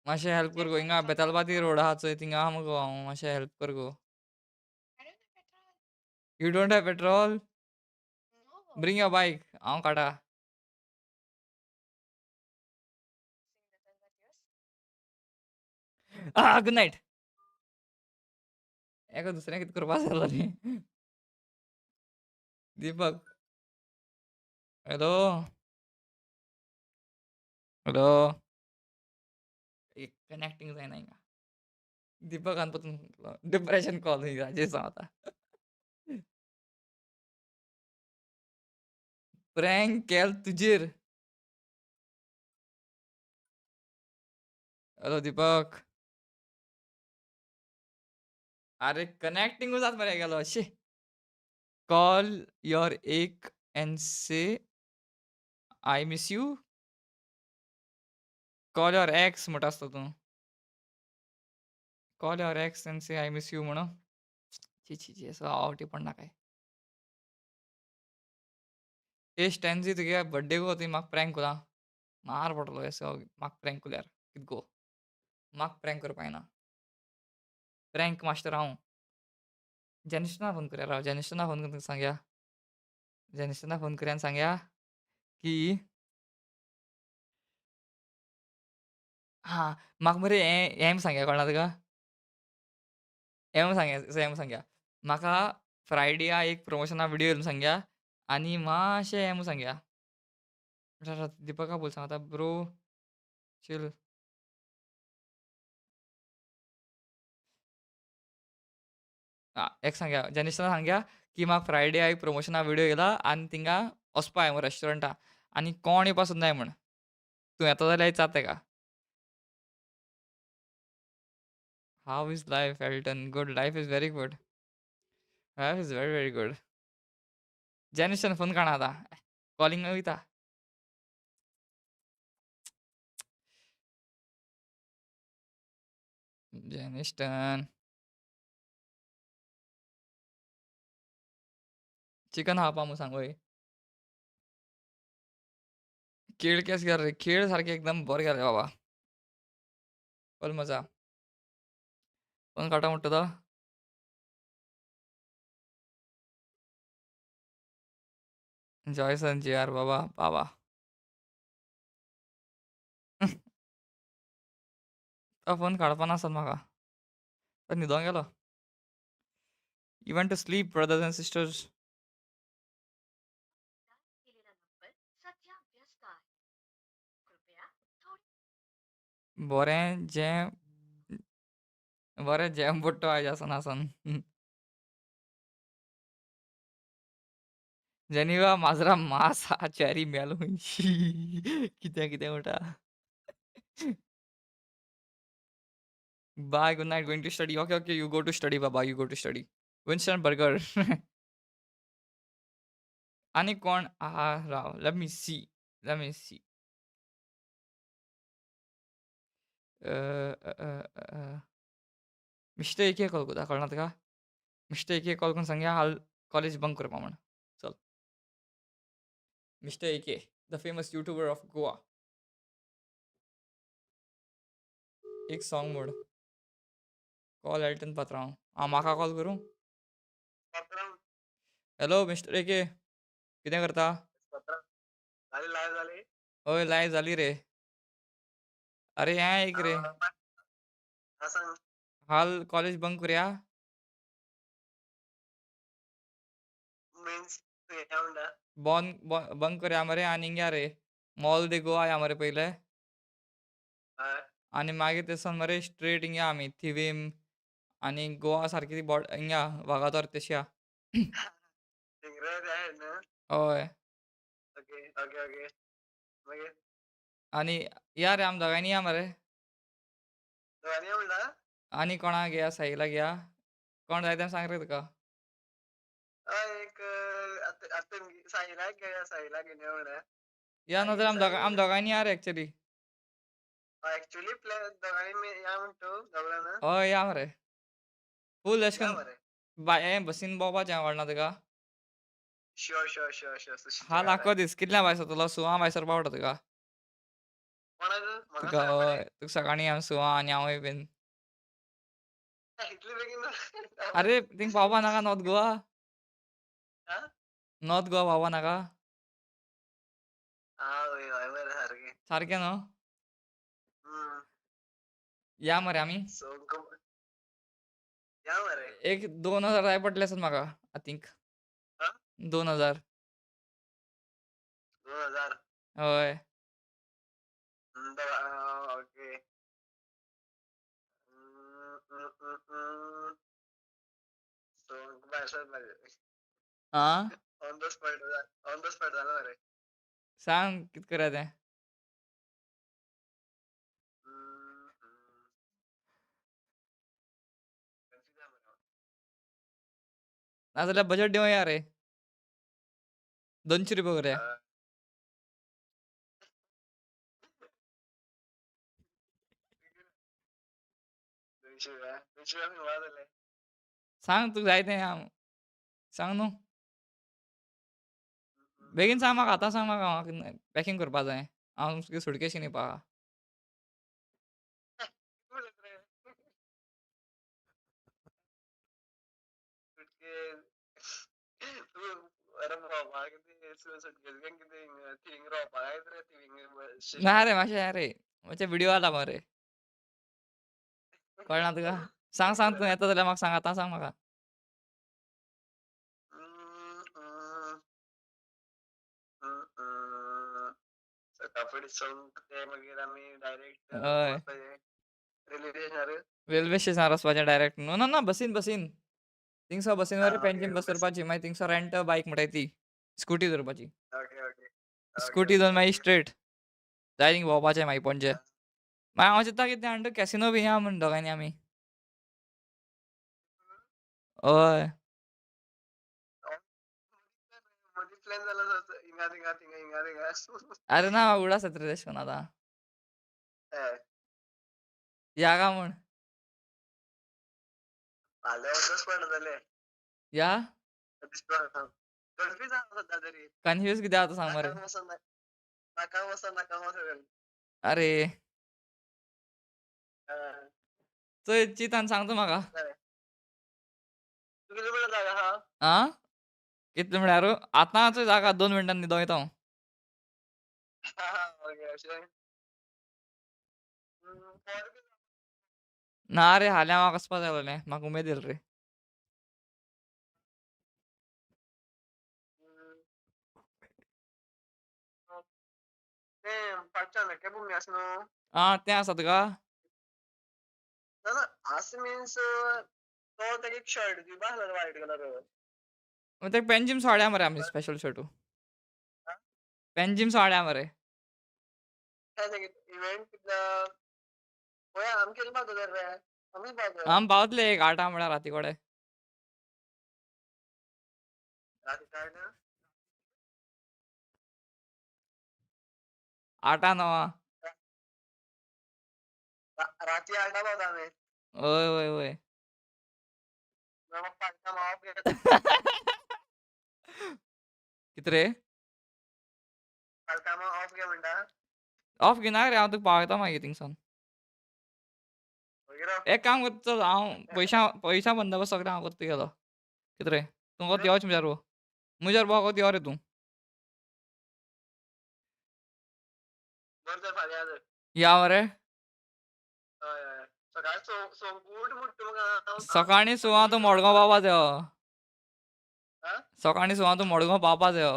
S1: मातशें हेल्प कर गो. हिंगा बेतालबाती रोड आहा चोय थिंगा आहा मुगो हांव. मातशें हेल्प कर गो. You don't have petrol? Bring your bike. हांव काडटा. आ गुड नायट. एका दुसऱ्या कितें करपा जाय जालोलें. दीपक. हॅलो. हॅलो. एक कनेक्टिंग जायना हिंगा. दीपकान परतून डिप्रेशन कॉल राजेश हांव आतां. प्रँक केल तुजेर. हॅलो दीपक. अरे कनेक्टिंगूच जात मरे गेलो शी. Call your ex and say I miss you. Call your ex म्हणटा आसतो तूं. Call your ex and say I miss you म्हणून. छी छी छी असो आवटी पडना काय. ए स्टॅन्झी तुगे बड्डे गो तुवें म्हाका प्रँक कोला. मार पडटलो असो म्हाका प्रँक कोल्यार कित गो. म्हाका प्रँक करपा येना. प्रँक मास्टर हांव. जेनिस्टना फोन करया राव. जेनिस्टना फोन करून सांगया. जेनिस्टना फोन करया आनी सांगया की हां म्हाका मरे हें हें सांगया कळना तुका? हें सांगया हें सांगया. म्हाका फ्रायडे एक प्रमोशना व्हिडियो येयल म्हूण सांगया आनी मातशें हें म्हूण सांगया. दीपका बोल सांग आतां ब्रो चिल. आं एक सांगया जेनिस्टना सांगया की म्हाका फ्रायडे एक प्रमोशना व्हिडियो येयला आनी थिंगा वचपा जाय म्हूण रेस्टॉरंटा आनी कोण येवपा सोदनाय म्हूण. तूं येता जाल्यार विचार तेका. How is life Elton? Good. Life is very good. Life is very very good. जेनिस्टन phone काडना आतां. कॉलिंग वयता. जेनिस्टन. चिकन खावपा म्हूण सांग वय. खेळ केस गेलो रे? खेळ सारकें एकदम बरें गेलें बाबा. फुल मजा. फोन काडटा म्हणटा तो? जॉयसन जी आर बाबा बाबा. तो फोन काडपा नासत म्हाका. तो न्हिदोंक गेलो. You went to sleep brothers and sisters. बरें जें बरें जेम पडटा आयज आसन आसन. जेनिवा माजरा मांस आहा चेरी मेलो शी कितें कितें म्हणटा. Bye good night going to study. Okay okay you go to study Baba you go to study. Winston burger. आनी कोण आहा राव let me see let me see. Mister एके कॉल कोता कळना तुका? मिस्टर एके कॉल करून सांगया हाल कॉलेज बंक करपा म्हण. चल. Mister AK, the famous YouTuber of Goa. एक song mode. Call Elton Patrao. आं, म्हाका कॉल करूं? हॅलो मिस्टर एके, कितें करता?
S2: जाली लायव्ह जाली?
S1: हय, लायव्ह जाली रे. अरे हें एक रे.
S2: हा, सांग.
S1: हाल कॉलेज बंक करुया?
S2: मिन्स या म्हणटा?
S1: बॉन बंक करुया मरे आनी हिंग रे, मॉल दे गोवा या मरे पयले.
S2: हय.
S1: आनी मागीर थंयसान मरे स्ट्रेट हिंग आमी थिवीम आनी गोवा सारकी ती बॉड हिंगा वागातोर तशी या.
S2: थिंग रे ते न्हू?
S1: हय.
S2: ओके ओके ओके, मागीर?
S1: आनी या रे, आम दोगांयनी या मरे.
S2: दोगांनी या म्हणटा?
S1: आनी कोणाक घेया? साहिलाक घेया? कोण जाय तें सांग रे तुका.
S2: हय, एक आतां आतां साहिलाक घेया, साहिलाक घेवन या म्हणटा.
S1: या, नाजाल्यार आम
S2: साहिल
S1: दोगांयनी या रे एक्चुअली.
S2: एक्चुअली प्लॅन दोगांनी या म्हणटा तूं, दोग जाणां?
S1: हय, या मरे. फूल अशें
S2: या
S1: करून
S2: मरे.
S1: बाय बसीन भोंवपाचें, कळना तुका?
S2: Sure sure sure sure.
S1: हाल आख्खो दीस कितल्या भायर सरतलो? सवां भायर सरपा पडटा तुका.
S2: कोणाक? म्हाका
S1: तुका?
S2: सकाळी?
S1: हय, तुका सकाळीं आमी सवां आनी हांवूय बीन.
S2: इतले बेगीन?
S1: अरे, थिंग पावपा नाका नॉर्थ गोवा?
S2: हा?
S1: नॉर्थ गोवा पावपा नाका?
S2: आवय, हय मरे, सारकें.
S1: सारकें न्हू? या मरे आमी.
S2: सो या मरे.
S1: एक 2000 जाय पडले आसत म्हाका, I think.
S2: हा?
S1: 2000.
S2: 2000?
S1: हय.
S2: ओके. सो भायर सरपाचें.
S1: आं?
S2: On the spot, on the spot जालें मरे.
S1: सांग, कित करया तें?
S2: कन्फ्यूज जालें मरे हांव.
S1: नाजाल्यार बजट देवया रे. ₹200 करया.
S2: ₹200, ₹200 खंय जातले?
S1: सांग, तुका जाय तें हांव सांग न्हू. बेगीन सांग म्हाका, आतां सांग म्हाका, म्हाका पॅकींग करपा जाय. हांव सुटकेशी न्हिदपा.
S2: कितें उलयता रे? सुटकेज तूं अरे भोंवपाक कितें सुटकेज घेवन कितें थिंग रावपाक येता रे थिंग?
S1: ना रे, मातशें रे, मातशें विडियो आला मरे. कळना तुका? सांग सांग, तूं येता जाल्यार म्हाका सांग, आतां सांग म्हाका.
S2: सकाळ फुडें संक ते मागीर आमी डायरेक्ट
S1: हय.
S2: वचपाचें रेल्वे स्टेशनार.
S1: रेल्वे स्टेशनार वचपाचें डायरेक्ट न्हू? ना ना, बसीन बसीन. थिंगसो बसीन मरे, पेंजीम बस धरपाची, मागीर थिंगसो रेंट बायक म्हणटाय ती स्कुटी धरपाची.
S2: Okay okay okay
S1: Scooty
S2: okay
S1: धरून मागीर
S2: ओके
S1: स्ट्रेट जाय थिंग भोंवपाचें मागीर पणजे. मागीर हांव चिंत्ता कितें जाणा तूं, कॅसिनो बी या म्हूण दोगांयनी आमी. हय.
S2: मदीं प्लॅन जालो हिंगा थिंगा थिंगा हिंगा थिंगा.
S1: अरे ना, उगडास येता रे तशें करून आतां.
S2: हय.
S1: या काय म्हूण?
S2: फाल्यां ऑन the spot जातलें.
S1: या?
S2: कन्फ्यूज आहा सद्या तरी.
S1: कन्फ्यूज कित्याक आतां सांग मरे.
S2: नाका वचोन, नाका वचोन, नाका वचोन.
S1: अरे.
S2: हय.
S1: चोय, चिंत आनी सांग तूं म्हाका.
S2: बरें. तूं कितले म्हळ्यार जागा आहा?
S1: आं, कितले म्हळ्यार आतां चोय जागा, 2 मिनटान न्हिदों वयता हांव.
S2: ओके, अशें.
S1: ना रे, हाल्यां म्हाका वचपा जाय आसलें, म्हाका उमेद येयली रे.
S2: तें फाटच्यान भुमी आसा न्हू?
S1: आं, तें आसा तुका?
S2: ना ना, आसा मिन्स तो तेका एक शर्ट दिवपा आसलो व्हायट कलर.
S1: मागीर तेका पेंजीम हाडया मरे आमी स्पेशल शर्टू. पेंजीम हाडया मरे.
S2: इव्हेंट पळया, आमी केन्ना पावतले तर रे? आमीच पावतले.
S1: आमी पावतले एक 8 म्हळ्यार राती कडेन.
S2: राती 8?
S1: 8 9.
S2: राती 8 पावता आमी.
S1: हय हय हय. कित रे? ऑफ घेयनाका रे, हांव तुका पावयता मागीर थिंगसान. एक काम करता, चल हांव पयशा पयशा बंदोबस्त सगळें हांव करता तुगेलो. कित रे? तूं फकत यो म्हज्या बरोबर, म्हज्या बरोबर फकत यो रे तूं. या मरे. सकाळीं सवां तूं मडगांव पावपा जायो. सकाळीं सवां तूं मडगांव पावपा जायो.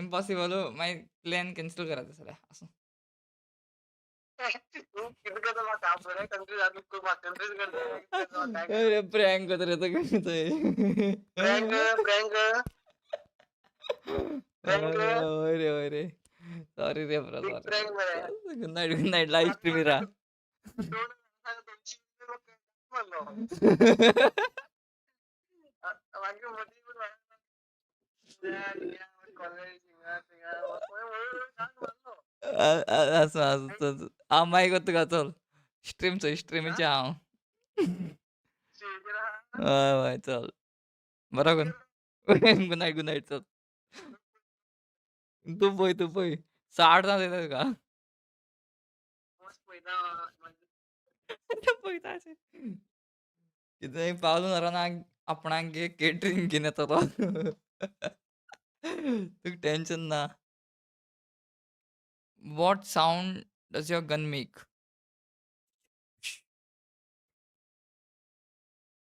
S1: इम्पॉसिबल. मागीर प्लॅन कॅन्सल करा तशें जाल्यार, आसूं. अरे, प्रँक करता रे तुका. हय रे, हय रे, सॉरी रे bro, sorry. Good night, good night. Live स्ट्रीमीर. आसूं आसूं, चल. हांव मागीर करता तुका, चल. स्ट्रीम चोय, स्ट्रिमीचेर हांव. हय हय, चल, बरो कर. गुड नायट, गुड नायट, चल. तूं पळय, तूं पळय, 60 जाण येता तुका. पळयता अशें कितें पावलो नरना आपणाक केटरींग घेवन येतलो, तुका टेन्शन ना. What sound does your gun make?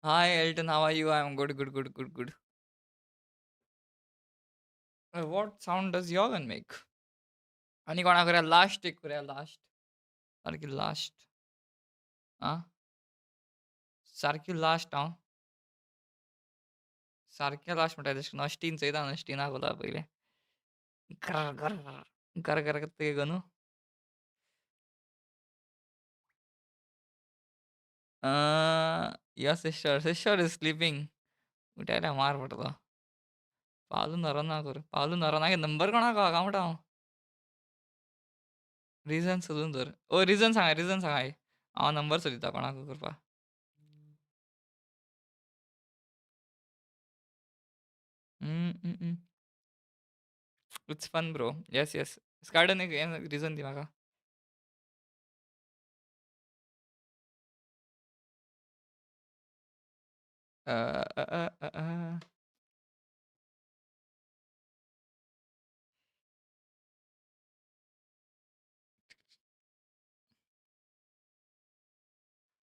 S1: Hi Elton, how are you? I am good, good, good, good, good. What sound does your gun make? आनी कोणा करूया? लास्ट एक करूया, लास्ट, सारकी लास्ट. आं, सारकी लास्ट. हांव सारकें लास्ट म्हणटा तशें नश्टीन चोयता, नश्टीना कोता पयलें. गर गर गर गर करता तुगे Ganu. Your sister, sister is sleeping. उठयल्यार मार पडटलो. पावलू नरोना कर, पावलू नरोनागे नंबर कोणाक आहा काय म्हणटा हांव. रिजन सोदून दवर. ओ, रिजन सांगाय, रिजन सांगाय, हांव नंबर सोदिता कोणाक करपा. It's fun, bro. Yes. Squadron, एक रिजन दी म्हाका.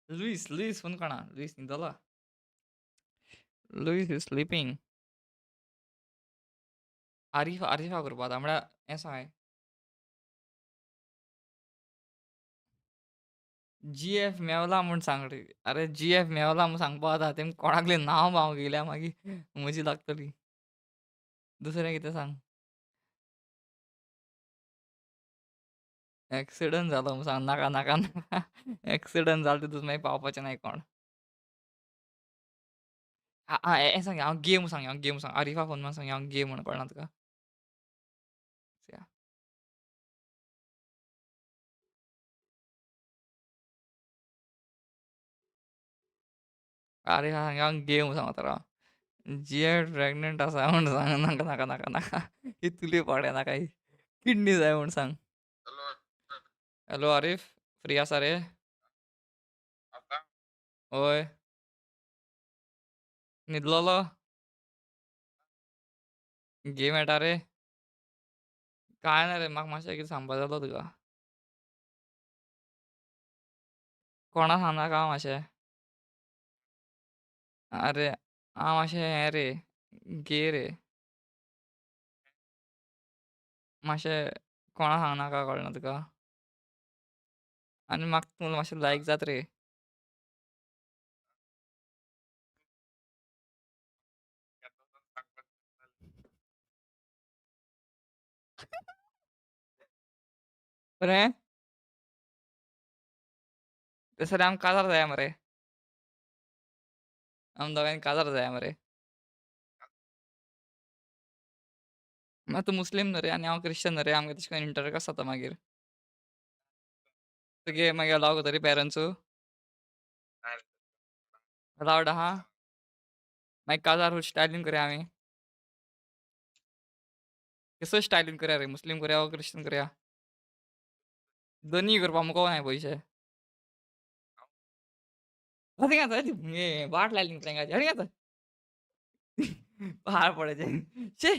S1: Luis, Luis phone कोणा? लुईस न्हिदला. Luis is sleeping. Arif, आरिफा करपा आतां. म्हळ्यार हें सांगाय, जी एफ मेवला म्हूण सांग रे. अरे, जी एफ मेवला म्हूण सांगपा आतां तेम कोणाकलें नांव हांव घेयल्या, मागीर म्हजी लागतली. दुसरें कितें सांग. एक्सिडंट जालो म्हूण सांग. नाका नाका नाका, एक्सिडंट जालो तितून मागीर पावपाचें नाय कोण. आं आं, हें सांग, हांव गे म्हूण सांग, हांव गे म्हूण सांग. आरिफा फोन मारून सांग हांव गे म्हूण, कळना तुका? या. आरिफा सांग हांव गे म्हूण सांगता राव. जी एफ प्रेग्नंट आसा म्हूण सांग. नाका नाका नाका नाका, इतली पाड नाका ही. किडनी जाय म्हूण सांग. हॅलो आरिफ, फ्री आसा रे? हय. न्हिदलोलो? गे मेळटा रे? कांय ना रे, म्हाका मातशें कितें सांगपा जाय आसलो तुका. कोणा सांगनाका मातशें. अरे, हांव मातशें हें रे, गे रे. मातशें कोणा सांगनाका, कळना तुका? आनी म्हाका तूं मातशें लायक जात रे. बरें. तशें जाल्यार आमी काजार जाया मरे. आमी दोगांयनी काजार जाया मरे. मात तूं मुस्लीम न्हू रे आनी हांव क्रिश्चन न्हू रे, आमकां तशें करून इंटर कास्ट जाता मागीर. तुगे मागीर अलाव करता रे पेरंट्सू? अलावड आहा? मागीर काजार स्टायलीन करया आमी. कसो स्टायलीन करया रे? मुस्लीम करया वा क्रिश्चन करया? दोनी करपा मुको नाय पयशे. हे वाट लायली प्रँकाची. आनी आतां पाड पडचें. शी!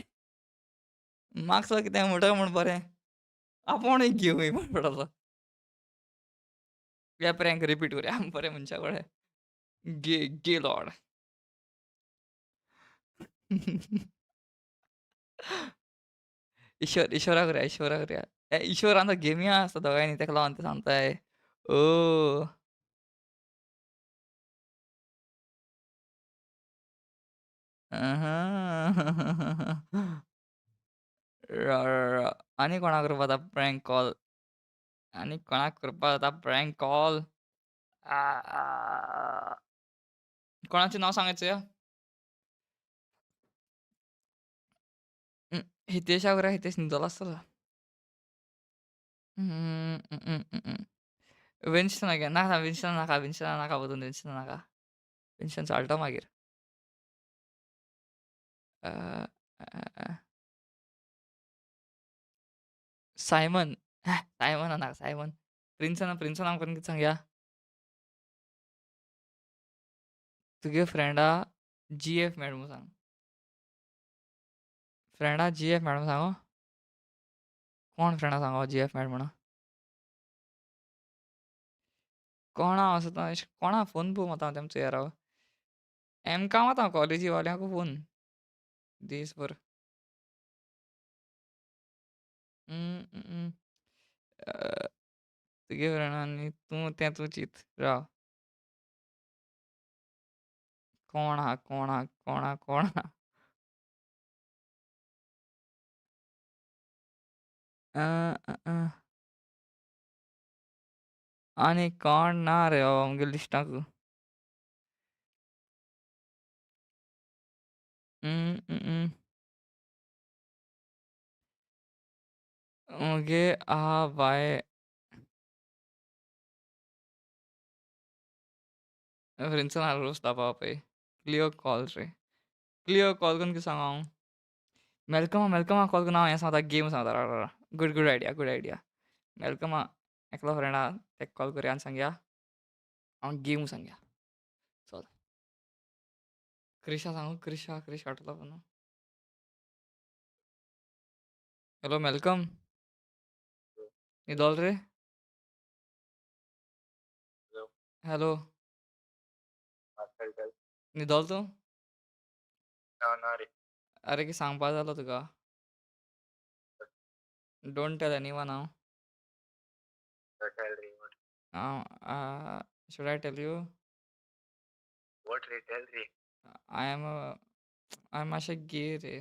S1: म्हाका कितें म्हणटा म्हूण बरें. आपूण एक घेवूय पडलो. हे प्रँक रिपीट करया बरें मनशा कडेन. गे गे लॉर्ड. ईश्वर ईश्वरा करया ईश्वरा करया. ए ईश्वर आमचो गेमी आसता दोगांयनी तेका लागून ते सांगताय. ओ. र आनी कोणाक करपा जाता प्रँक कॉल? आनी कोणाक करपा जाता प्रँक कॉल? कोणाचें नांव सांगायचें? हितेशा करया. हितेश न्हिदलो आसतलो. Winston again. ना विन्स्टन नाका विन्स्टन नाका वचून विन्स्टन नाका. विन्स्टन चाळटा मागीर. अ, अ, सायमन. सायमन नाका सायमन. प्रिन्सन प्रिन्सन आमकां कितें सांगया? तुगे फ्रेंडा जीएफ मेळ म्हूण सांग. फ्रेंडा जीएफ मेळ म्हूण सांगो? कोण फ्रेंडा सांगो जीएफ मेळ म्हणून? कोणा आसा कोणा फोन पळोवंक वता हांव तेमचो राव. एमकां वता कॉलेजी वाल्यांकू फोन. दीसभर. तुगे फ्रेंडा आनी तूं तें तूं चिंत राव. कोण आहा कोण आहा कोण आहा कोण आहा? अ, अ, अ. आनी कोण ना रे बाबा आमगे लिस्टाक. मुगे आहा बाय. प्रिन्सन रोस बाबा पळय. क्लियर कॉल रे. क्लियर कॉल करून कितें सांगू हांव? मेलकमा मेलकमा कॉल करून हांव हें सांगता गेम सांगता राव राव. Good good idea good idea. मेलकमा एकलो फ्रेंड आहा तेका कॉल करया आनी सांगया हांव गेम सांगया. चल. क्रिशा सांगू? क्रिशा क्रिश काडटलो फोन. Hello Malcolm. न्हिदोल रे? हॅलो. न्हिदोल तूं?
S2: ना रे.
S1: अरे कितें सांगपा जाय आसलो तुका. Don't tell anyone हांव. हांव should I tell you?
S2: What रे? टेल रे.
S1: I am I am मातशें गे रे.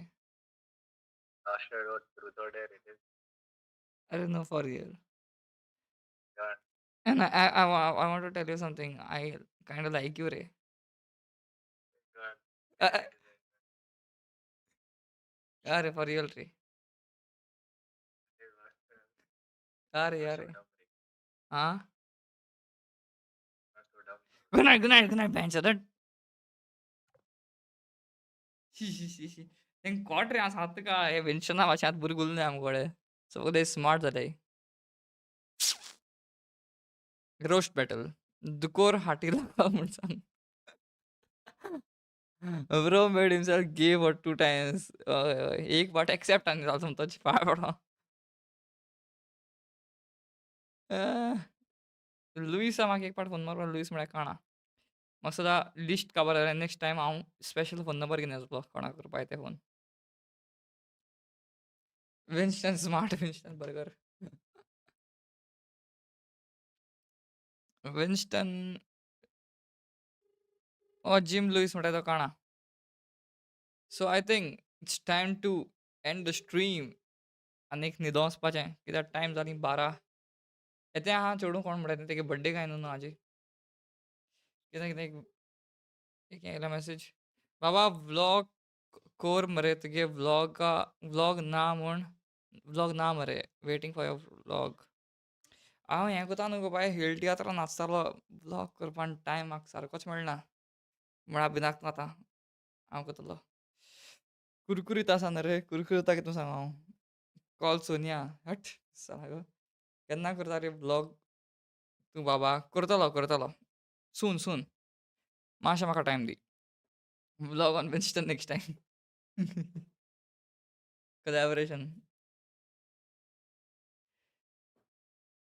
S2: Truth or dare it is.
S1: अरे no for real. And I want to tell you something. I kind of like you रे. अरे फॉर रियल रे. अरे अरे. हां? Good night good night good night बँचो. शी शी शी शी. तेंका कोट रे हांव सांगता तुका हे विन्स्टना भाशेन भुरगे उरले आमचे कडेन. सगळे स्मार्ट जाले. Roast battle. दुकोर हाटीला म्हूण सांग. Bro made himself gay for 2 times. हय हय. एक फावट एक्सेप्ट आनी जालो ताचे पांय पडों. लुईसा म्हाका एक फावट फोन मारपा लुईस म्हळ्यार कोण आहा. म्हाका सदां लिस्ट काबार जाल्यार नेक्स्ट टायम हांव स्पेशल फोन नंबर घेवन येतलो कोणाक करपा ते phone. Winston smart Winston burger. Winston oh Jim Lewis म्हणटा तो कोण आहा. So I think it's time to end the stream. आनीक न्हिदों वचपाचें कित्याक टायम जाली 12. येते आहा चेडूं कोण म्हणटा तें तेगे बड्डे काय न्हू आजी. कितें कितें एक येयला मॅसेज. बाबा व्लॉग कोर मरे तुगे व्लॉग व्लॉग ना म्हूण व्लॉग ना मरे वेटींग फॉर your vlog. हांव हें करता न्हू गो बाय, हिल तियात्रान नाचतालो. व्लॉग करपाक टायम म्हाका सारकोच मेळना. म्हळ्यार भिनाक तूं आतां हांव करतलो. कुरकुरीत आसा न्हू रे, कुरकुरीता कितें सांगू हांव. कॉल सोनिया हट साला गो. केन्ना करता रे व्लॉग तूं बाबा? करतलो करतलो, सून सून, मातशें म्हाका time the. Vlog on Winston next time. Collaboration.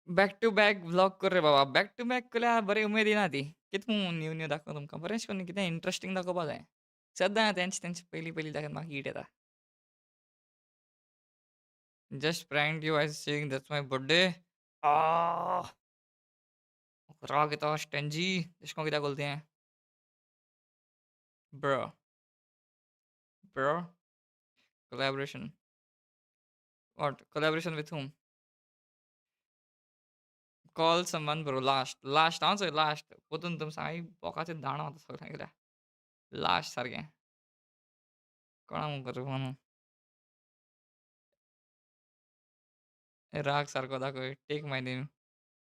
S1: Back to back vlog कर रे बाबा. बॅक टू बॅक केल्यार बरी उमेद येना ती. कितें म्हूण न्यू न्यू दाखोव तुमकां? बरें अशें करून कितें इंट्रस्टींग दाखोवपा जाय. सद्दां तेंच तेंच पयलीं पयलीं दाखयत म्हाका हीट येता. Just pranked you by saying that's my birthday. आह! राग येता स्टेंजी, एशें कोन्न कित्याक उलयता तें? Bro. Bro. Collaboration. What? Collaboration with whom? Call someone bro, last. Last हांव चोय लास्ट. पोतून तुम सांग बोकाचें दाणो आतां सगळें कित्याक. लास्ट सारकें. कोणा म्हूण करूं म्हणून. राग सारको दाखय. Take my name.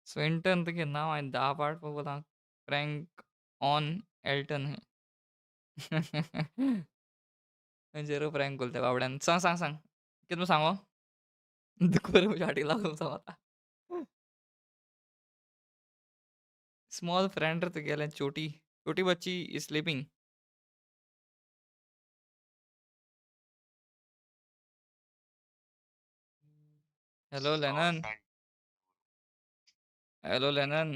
S1: स्विंटन तुगे नांव हांवें 10 पाट पळयलां. प्रँक ऑन एल्टन खंय. खंयचेर प्रँक कोल त्या बाबड्यान. सांग सांग सांग. कितें म्हूण सांगो? दुखोर म्हज्या फाटीक लागून सांग आतां. स्मॉल फ्रेंड रे तुगेलें छोटी. छोटी बच्ची is sleeping. Hello Lennon. Hello Lennon.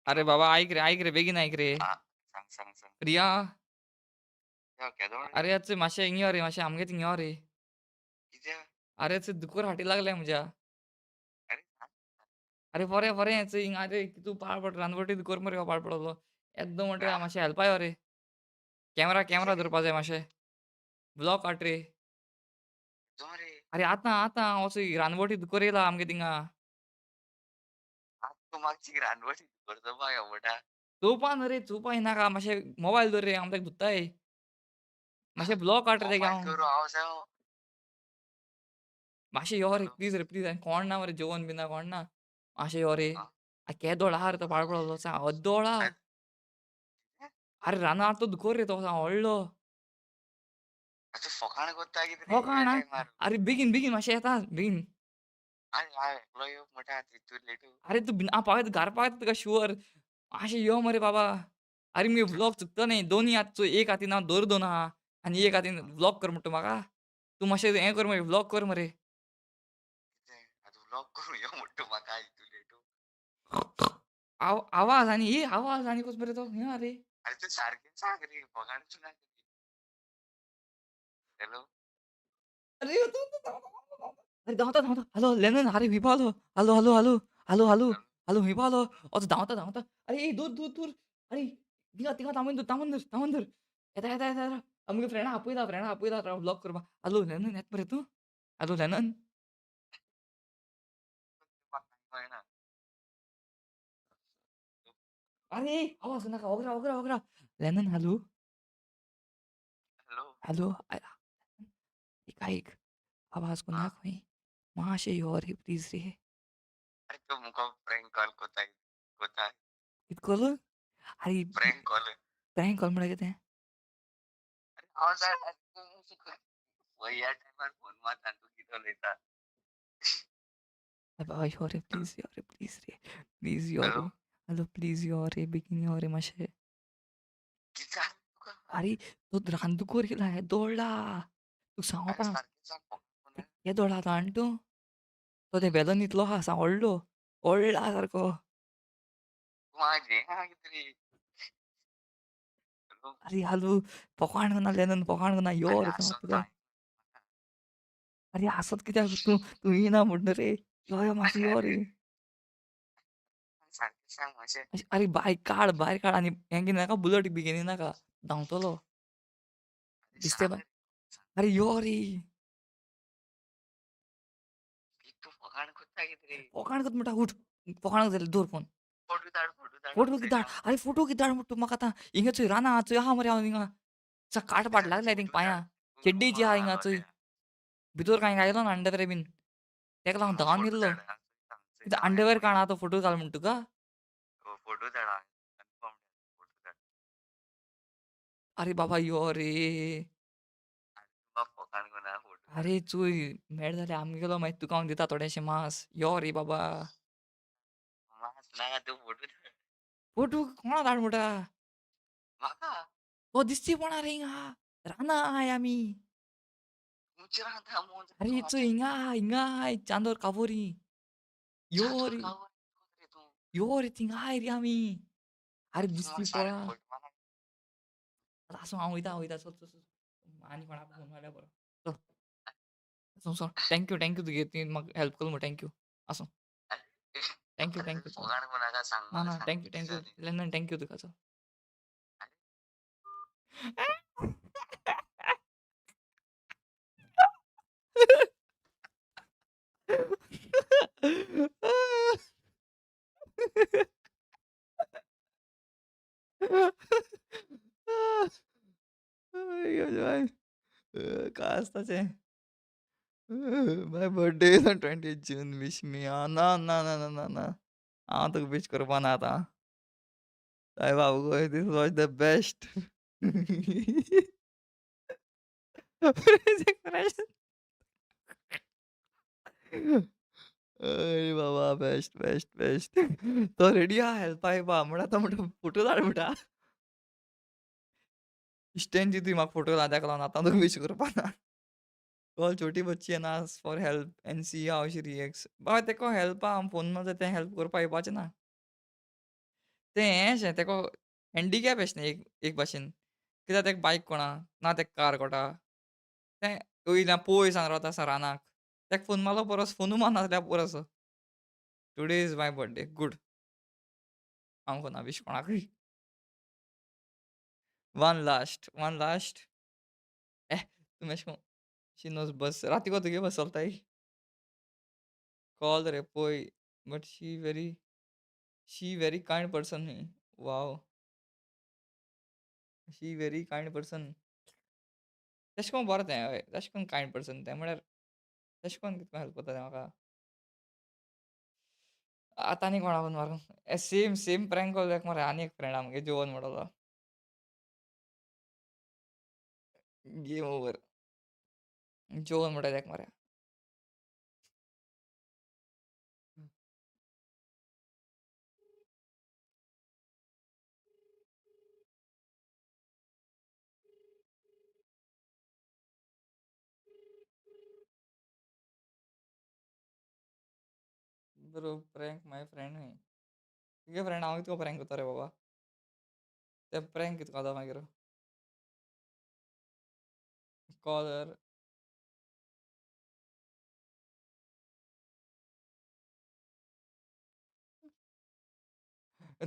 S1: अरे बाबा ऐक रे, ऐक रे, बेगीन ऐक रे.
S2: सांग सांग सांग.
S1: प्रिया.
S2: केदो?
S1: अरे आतां मातशें हिंग यो रे, मातशें आमगे थिंग यो रे.
S2: कित्याक?
S1: अरे चोय दुकोर हाटी लागल्या म्हज्या.
S2: अरे
S1: अरे बरें बरें चोय हिंगा रे, तूं पाड पड रानवटी दुकोर मरे पाड पडलो. येद्दो म्हणटा मातशें हेल्पा यो रे. कॅमेरा कॅमेरा धरपा जाय मातशें. ब्लॉग काड रे. अरे आतां आतां हांव चोय रानवटी दुकोर येयला आमगे थिंगा.
S2: रानवटी दुकोर चोवपाक यो म्हणटा.
S1: चोवपा न्हू रे, चोवपा येनाका, मातशें मोबायल दवर रे, हांव ताका धुत्ताय. मातशें ब्लॉग काड रे तेगे हांव.
S2: हांव
S1: मातशें यो रे प्लीज रे प्लीज. कोण ना मरे, जेवण बी ना, कोण ना. मातशें यो रे. केदोळ आहा रे तो पाड पडलो सांग, अद्दोळ आहा. अरे रानार तो दुकोर रे तो सांग व्हडलो.
S2: फकाणां करता कितें?
S1: फकाणां? अरे बेगीन बेगीन मातशें येता बेगीन. अरे तूं हांव पावयता, घरा पावयता तुका शुअर. मातशें यो मरे बाबा. अरे मुगे व्लॉग चुकता न्ही, दोनूय हात चोय, एक हातीन हांव दर दोन आहा आनी एक हातीन व्लॉग कर म्हणटा म्हाका. तूं मातशें हें कर मरे, व्लॉग कर मरे. आवाज आनी ए आवाज आनी कसो मरे तो हें रे.
S2: अरे तूं सारकें सांग रे, फकाणां नाका. हॅलो.
S1: अरे अरे धांवता धांवता. हॅलो लेनन, अरे हुंय पावलो. Hello hello hello hello hello hello, हुंय पावलो. असो धांवता धांवता. अरे ए दूर दूर दूर. अरे थिंगा थिंगा थांबून धर, थांबून धर, थांबून धर. येता येता येता येता. आमगे फ्रेंडा आपयता, फ्रेंडा आपयता व्लॉग करपाक. हॅलो लेनन, येता मरे तूं? Hello Lennon. अरे आवाज नाका, ओगरा ओगरा ओगरा. Lennon hello.
S2: हॅलो.
S1: हॅलो एक ऐक, आवाज कोणाक खंय. मातशें यो रे प्लीज रे.
S2: अरे तूं मुका प्रँक कॉल कोताय कोताय.
S1: कित कोल? अरे
S2: प्रँक कॉल.
S1: प्रँक कॉल म्हळ्यार कितें?
S2: अरे हांव ह्या टायमार फोन मारता आनी तूं कितें उलयता?
S1: बाबा यो रे प्लीज, यो रे प्लीज रे, प्लीज यो रे. हॅलो प्लीज यो रे, बेगीन यो रे मातशें.
S2: कितें जालें तुका?
S1: अरे तो रानदुकोर येयला, येदोळा. तुका सांगता. येदोळा जाण तूं. तो ते वेलो न्हिदलो आहा सांग, व्हडलो व्हडलो आहा सारको. अरे हॅलो, फकाण करना लेनन, फकाण करना, यो रे तुका. अरे हांसत कित्याक तूं? तूं येयना म्हण रे. यो यो मातशें यो रे. अरे भायर काड, भायर काड. आनी हें घेयनाका, बुलेट बी घेयनाका, धांवतलो दिसते. अरे यो रे. फकाण करता म्हणटा. उठ, फकाण जाल्यार दवर फोन. फोटो कितें धाड? अरे फोटो कितें धाड म्हणटा तूं म्हाका आतां? हिंगा चोय रानां चोय आहा मरे हांव हिंगा. काट पाट लागल्या थिंग पांयां. चेड्डीची आहा हिंगा चोय. भितर कांय आयलो ना अंडरवेर बीन. तेका लागून धांवन येयल्लो. कितें अंडरवेअर काडा तो फोटो घाल म्हणटा तुका?
S2: फोटो धाड, कन्फर्म फोटो धाड.
S1: अरे बाबा यो रे.
S2: तुका फोकाण कोना फोटो धाड.
S1: अरे चोय मॅड जालें आमगेलो मागीर तुका हांव दिता थोडेशें मांस. यो रे बाबा.
S2: मांस नाका, तूं फोटो धाड.
S1: फोटो कोणा धाड म्हणटा?
S2: म्हाका.
S1: तो दिसची पडना रे हिंगा. रानां आहाय आमी.
S2: तुमचे रांदा मोज.
S1: अरे चोय हिंगा आहा, हिंगा आहाय चांदोर काबोरी. यो
S2: चांदोर
S1: रे.
S2: काबोरी रे तूं.
S1: यो रे थिंगा आहाय रे आमी. अरे दिसची
S2: सारकें
S1: पडना.
S2: फोटो मार.
S1: आसूं हांव वयता वयता चल चल चल. आनी कोणाक फोन मारल्यार बरो. चल. आसूं चल. Thank you thank you तुगे तुवें म्हाका हेल्प केलो म्हूण thank you. आसूं. Thank you thank you चल.
S2: फोकाण कोनाका सांग
S1: ना
S2: म्हाका
S1: ना
S2: सांग
S1: thank you
S2: कितें
S1: thank you.
S2: जालें.
S1: लेनन thank you तुका चल. काय आसता My birthday is on 20th June. Wish me. ना ना ना ना ना ना. हांव तुका विश करपा ना आतां. सायबा गो, this was the best. अरे बाबा बेस्ट बेस्ट बेस्ट. तो रेडी आहा हेल्पाक येवपा म्हण आतां म्हणटा फोटो धाड म्हणटा. इश्टेन तुवें म्हाका फोटो धाड तेका लागून आतां तुका विश करपा ना. कॉल छोटी बच्ची and ask for help and see how she reacts. बाय तेका हेल्पा हांव फोन मारता तें हेल्प करपा येवपाचें ना. तें हें अशें तेका हँडिकॅप अशें न्ही एक एक भाशेन. कित्याक तेका बायक कोणा ना तेका कार कोटा. तें वयल्या पयस हांगा रावता आसा रानाक. तेका फोन मारलो पुरो फोनू मारनासल्यार पुरो असो. Today is my birthday. Good. हांव कोन्ना विश कोणाकय. One last, one last. Eh तुमी अशें करून she knows बस राती को तुगे बस चलताय. कॉल रे पळय but she very kind person न्ही. Wow. She very kind person. तशें करून बरें तें हय. तशें करून कायंड पर्सन तें म्हळ्यार तशें करून कितको हेल्प करता तें म्हाका. आतां आनी कोणा फोन मारूं? सेम सेम प्रँक कॉल एक मरे आनी एक फ्रेंड आहा म्हगे जोवन म्हणटलो. Game over. जोवन म्हणटा तेका मरे. ब्रो प्रँक my friend न्ही. तुगे फ्रेंड हांव कितको प्रँक करता रे बाबा. ते प्रँक कितको जाता मागीर. कॉलर.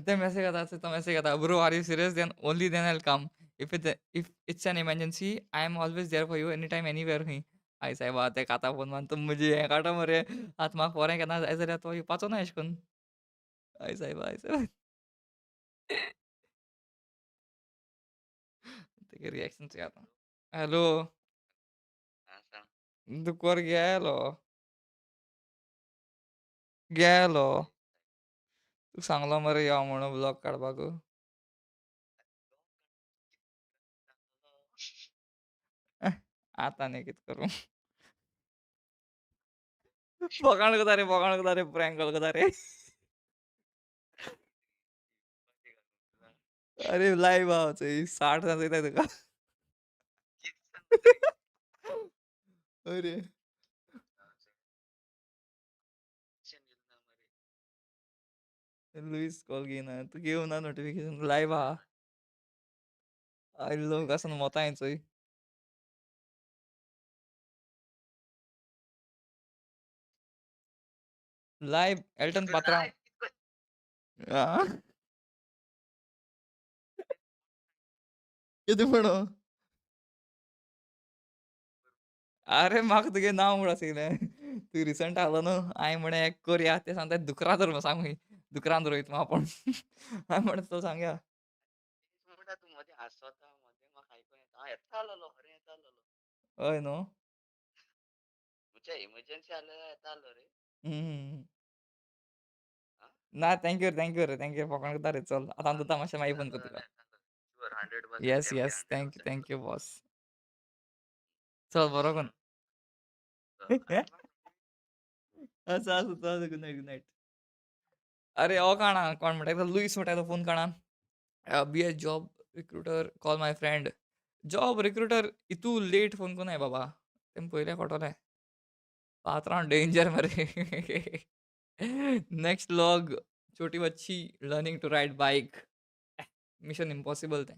S1: ते मेसेज येता तो मेसेज येता bro are you serious then only then I come if it's an emergency I am always there for you any time anywhere खंय. I सायबा तेका आतां फोन मारून तूं म्हजी हें काडटा मरे आतां म्हाका फोरें केन्ना जाय जाल्यार तो येवपाचो ना एशें करून. I सायबा I सायबा. तेगे रिएक्शन चोय आतां. हॅलो.
S2: आं सांग.
S1: दुकोर गेलो. गेलो. तुका सांगलो मरे यो म्हणून व्लॉग काडपाक. आतां न्ही कित करूं. फकाण करता रे, फकाण करता रे, प्रँक कॉल करता रे. अरे लायव्ह आहा चोय 60 जाण चोयताय तुका.
S2: कित सांगता रे?
S1: अरे. लुईस कॉल घेयना तूं घेवना नोटिफिकेशन लायव्ह आहा. आयलो लोक आसून मोताय चोय. लायव्ह एल्टन पात्रांव. आं? कितें म्हणून? अरे म्हाका तुगे नांव म्हूण आशिल्लें. तूं रिसंट आसलो न्हू हांवें म्हणलें एक करया तें सांगता दुकरां धर सांग खंय दुकरां धर वयता आपूण. हांवें म्हणलें चल सांगया.
S2: म्हणटा तूं मदीं हांसता मदीं म्हाका आयकूंक येता. हांव येता आसलेलो खरें येता आसलेलो.
S1: हय न्हू?
S2: म्हणजे इमर्जन्सी आसल्यार येता आसलो रे.
S1: हं. ना thank you रे thank you रे thank you फकाण करता रे चल आतां हांव धुता मातशें मागीर फोन करता तुका.
S2: Sure 100%
S1: yes
S2: MK
S1: yes thank you
S2: 100%.
S1: Thank you boss. चल बरो कोन. आसा आसा चल गुड नायट गुड नायट. अरे हो काणा कोण म्हणटा तो लुईस म्हणटा तो फोन काणा. Be a job recruiter call my friend. Job recruiter इतू लेट फोन कोनाय बाबा. तें पयलें कोटोलें. पात्रांव डेंजर मरे. नेक्स्ट व्लॉग छोटी बच्ची learning to ride bike. Mission impossible तें.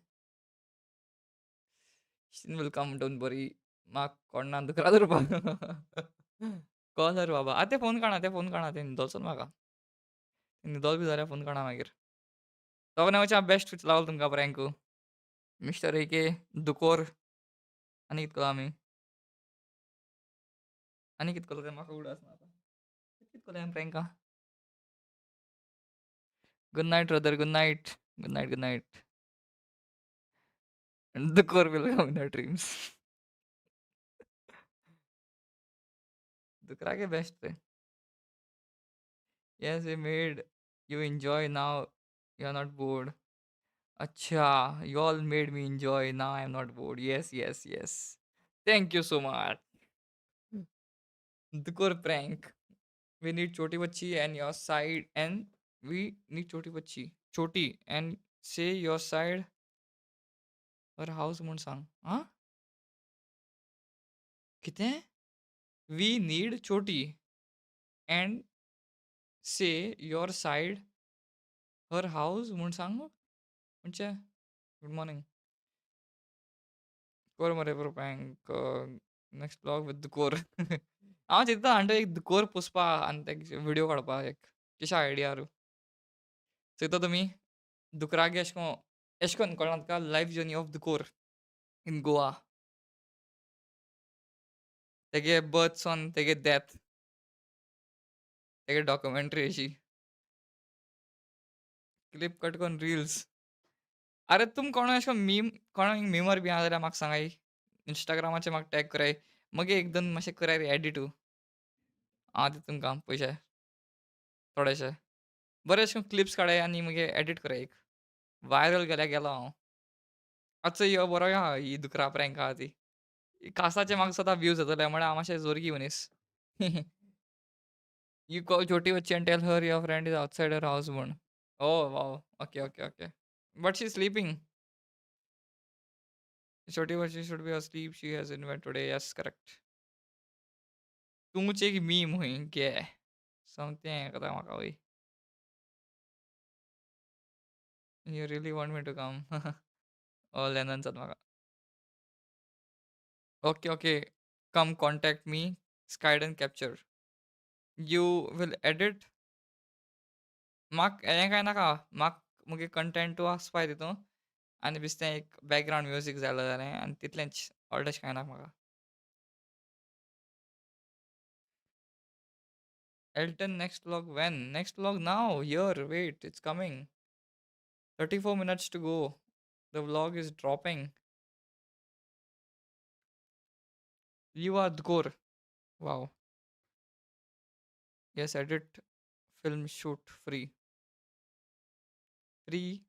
S1: Will come don't worry. म्हाक कोण ना दुकरा धरपाक. कॉल हर बाबा. आं ते फोन काडा ते फोन काडा ते न्हिदोचो म्हाका. न्हिदोल बी जाल्यार फोन काडा मागीर. तो बेस्ट लागलो तुमकां प्रँकू. मिस्टर एके दुकोर आनी कित कोला आमी? आनी कित कोला तें म्हाका उगडास ना आतां. कित कोला आमी प्रँका? Good night brother good night. Good night good night. दुकोर will come in your dreams. दुकराके best ते. Yes, we made you enjoy now you are not bored. अच्छा, you all made me enjoy now I am not bored. Yes, yes, yes. Thank you so much. दुकोर prank. We need छोटी बच्ची and your side and we need छोटी बच्ची. छोटी and say your side her house म्हूण सांग. आं? कितें? We need छोटी and say your side her house म्हूण सांग? म्हणजे? Good morning. कोर मरे bro prank. Next vlog with दुकोर. हांव चिंतता आनी एक दुकोर पोसपा आनी तेजे व्हिडियो काडपा एक. कशें आयडिया रू? चोयता तुमी दुकरागे अशें कोन्न अशें कोन्न कळना तुका लायफ जर्नी ऑफ दुकोर इन गोवा. तेगे बर्थ सावन तेगे डॅथ. तेगे डॉक्युमेंटरी अशी. क्लिप कट करून रिल्स. अरे तुम कोण अशें कोन्न मीम कोण मिमर बी आहा जाल्यार म्हाका सांगाय. इंस्टाग्रामाचेर म्हाका टॅग कराय. मगे एक दोन मातशें कराय रे एडिटू. हांव दिता तुमकां पयशे. थोडेशे. बरें अशें करून क्लिप्स काडाय आनी मागीर एडीट कराय एक. वायरल गेल्यार गेलो हांव. आतां यो बरो आहा ही दुकरा प्रँक आहा ती. कासाचे म्हाका दिसता व्यूज येतले म्हळ्यार हांव मातशें जोरगी मनीस. You call छोटी बच्ची and tell her your friend is outside her house म्हूण. Oh wow! Okay okay okay. But she is sleeping. छोटी बच्ची should be asleep. She has event today. Yes correct. तूंच एक मीम हुंय गे. सोमतें हें कोता म्हाका वय. You really want me to come? Oh Lennon जाता म्हाका. Okay okay. Come contact me. Skyden capture. You will edit? म्हाक हें कांय नाका. म्हाक मुगे कंटेंटू आसपा जाय तितून आनी बेश्टें एक बॅकग्रावंड म्युजीक जाय जालें आनी तितलेंच. व्हडलेंशें कांय नाका म्हाका. Elton next vlog when? Next vlog now. Here wait it's coming. 34 minutes to go. The vlog is dropping. You are दुकोर. Wow. Yes, edit, film, shoot, free. Free.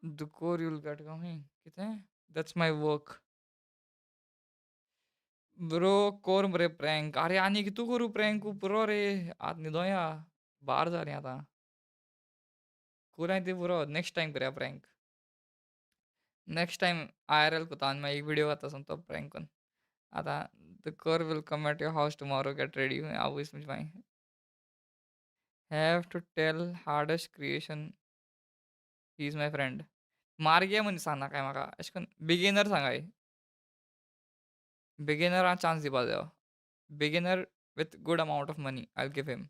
S1: दुकोर you'll get coming. कितें? That's my work. Bro कोर मरे प्रँक. अरे आनी कितू करूं प्रँक पुरो रे. आतां न्हिदोया. बार जालीं आतां. कोराय ती पुरो. नेक्स्ट टायम करया prank. Next time IRL कोता आनी मागीर एक व्हिडियो घालता सोमतो प्रँक कोन्न. आतां दुकोर will come at your house tomorrow get ready. आवयस म्हजी माय. Have to tell hardest creation. He is my friend. मार्गे मनीस सांगनाकाय म्हाका. अशें कोन्न बिगिनर सांगाय. बिगिनराक चान्स दिवपा जायो. Beginner with good amount of money I will give him.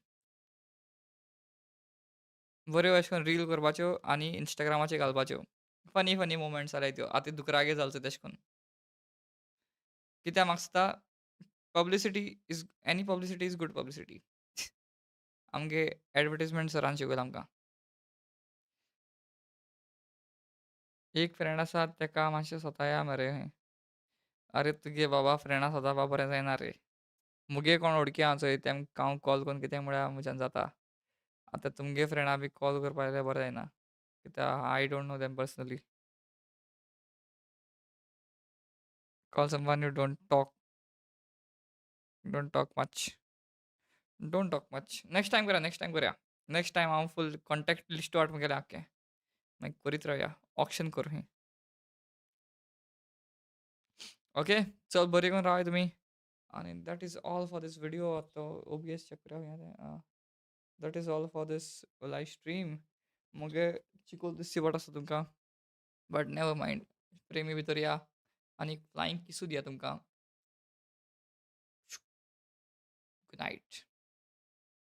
S1: बऱ्यो अशें करून रील करपाच्यो आनी इंस्टाग्रामाचेर घालपाच्यो. फनी फनी मोमेंट्स जाल्यार त्यो. आतां दुकरागे जाल तेशें कोन्न. कित्याक म्हाका दिसता publicity is any publicity is good publicity. आमगे एडवर्टीजमेंट सरान शिकयलां आमकां. एक फ्रेंड आसा तेका मातशें सताया मरे. अरे तुगे बाबा फ्रेंडा सतावपा बरें जायना रे. मुगे कोण वळखी आहा चोय तेमकां हांव कॉल करून कितें म्हळ्यार म्हज्यान जाता. आतां तुमगे फ्रेंडा बी कॉल करपा जाल्यार बरें जायना, कित्याक I don't know them personally. Call someone you don't talk. Don't talk much. Don't talk much. Next time करूया, नेक्स्ट टायम करूया. नेक्स्ट टायम हांव फूल कॉन्टॅक्ट लिस्ट वाट मुगेलें आख्खें. मागीर करीत रावया. ऑक्शन करूं. ओके, चल बरें करून रावाय तुमी आनी that is all for this video. आतां ओबीएस चेक करूया. That is all for this live stream. मुगे चिकोल दिसची पडटा आसता तुमकां, बट नेवर मायंड. प्रेमी भितर या आनी फ्लायींग किसू दिया तुमकां. Good night.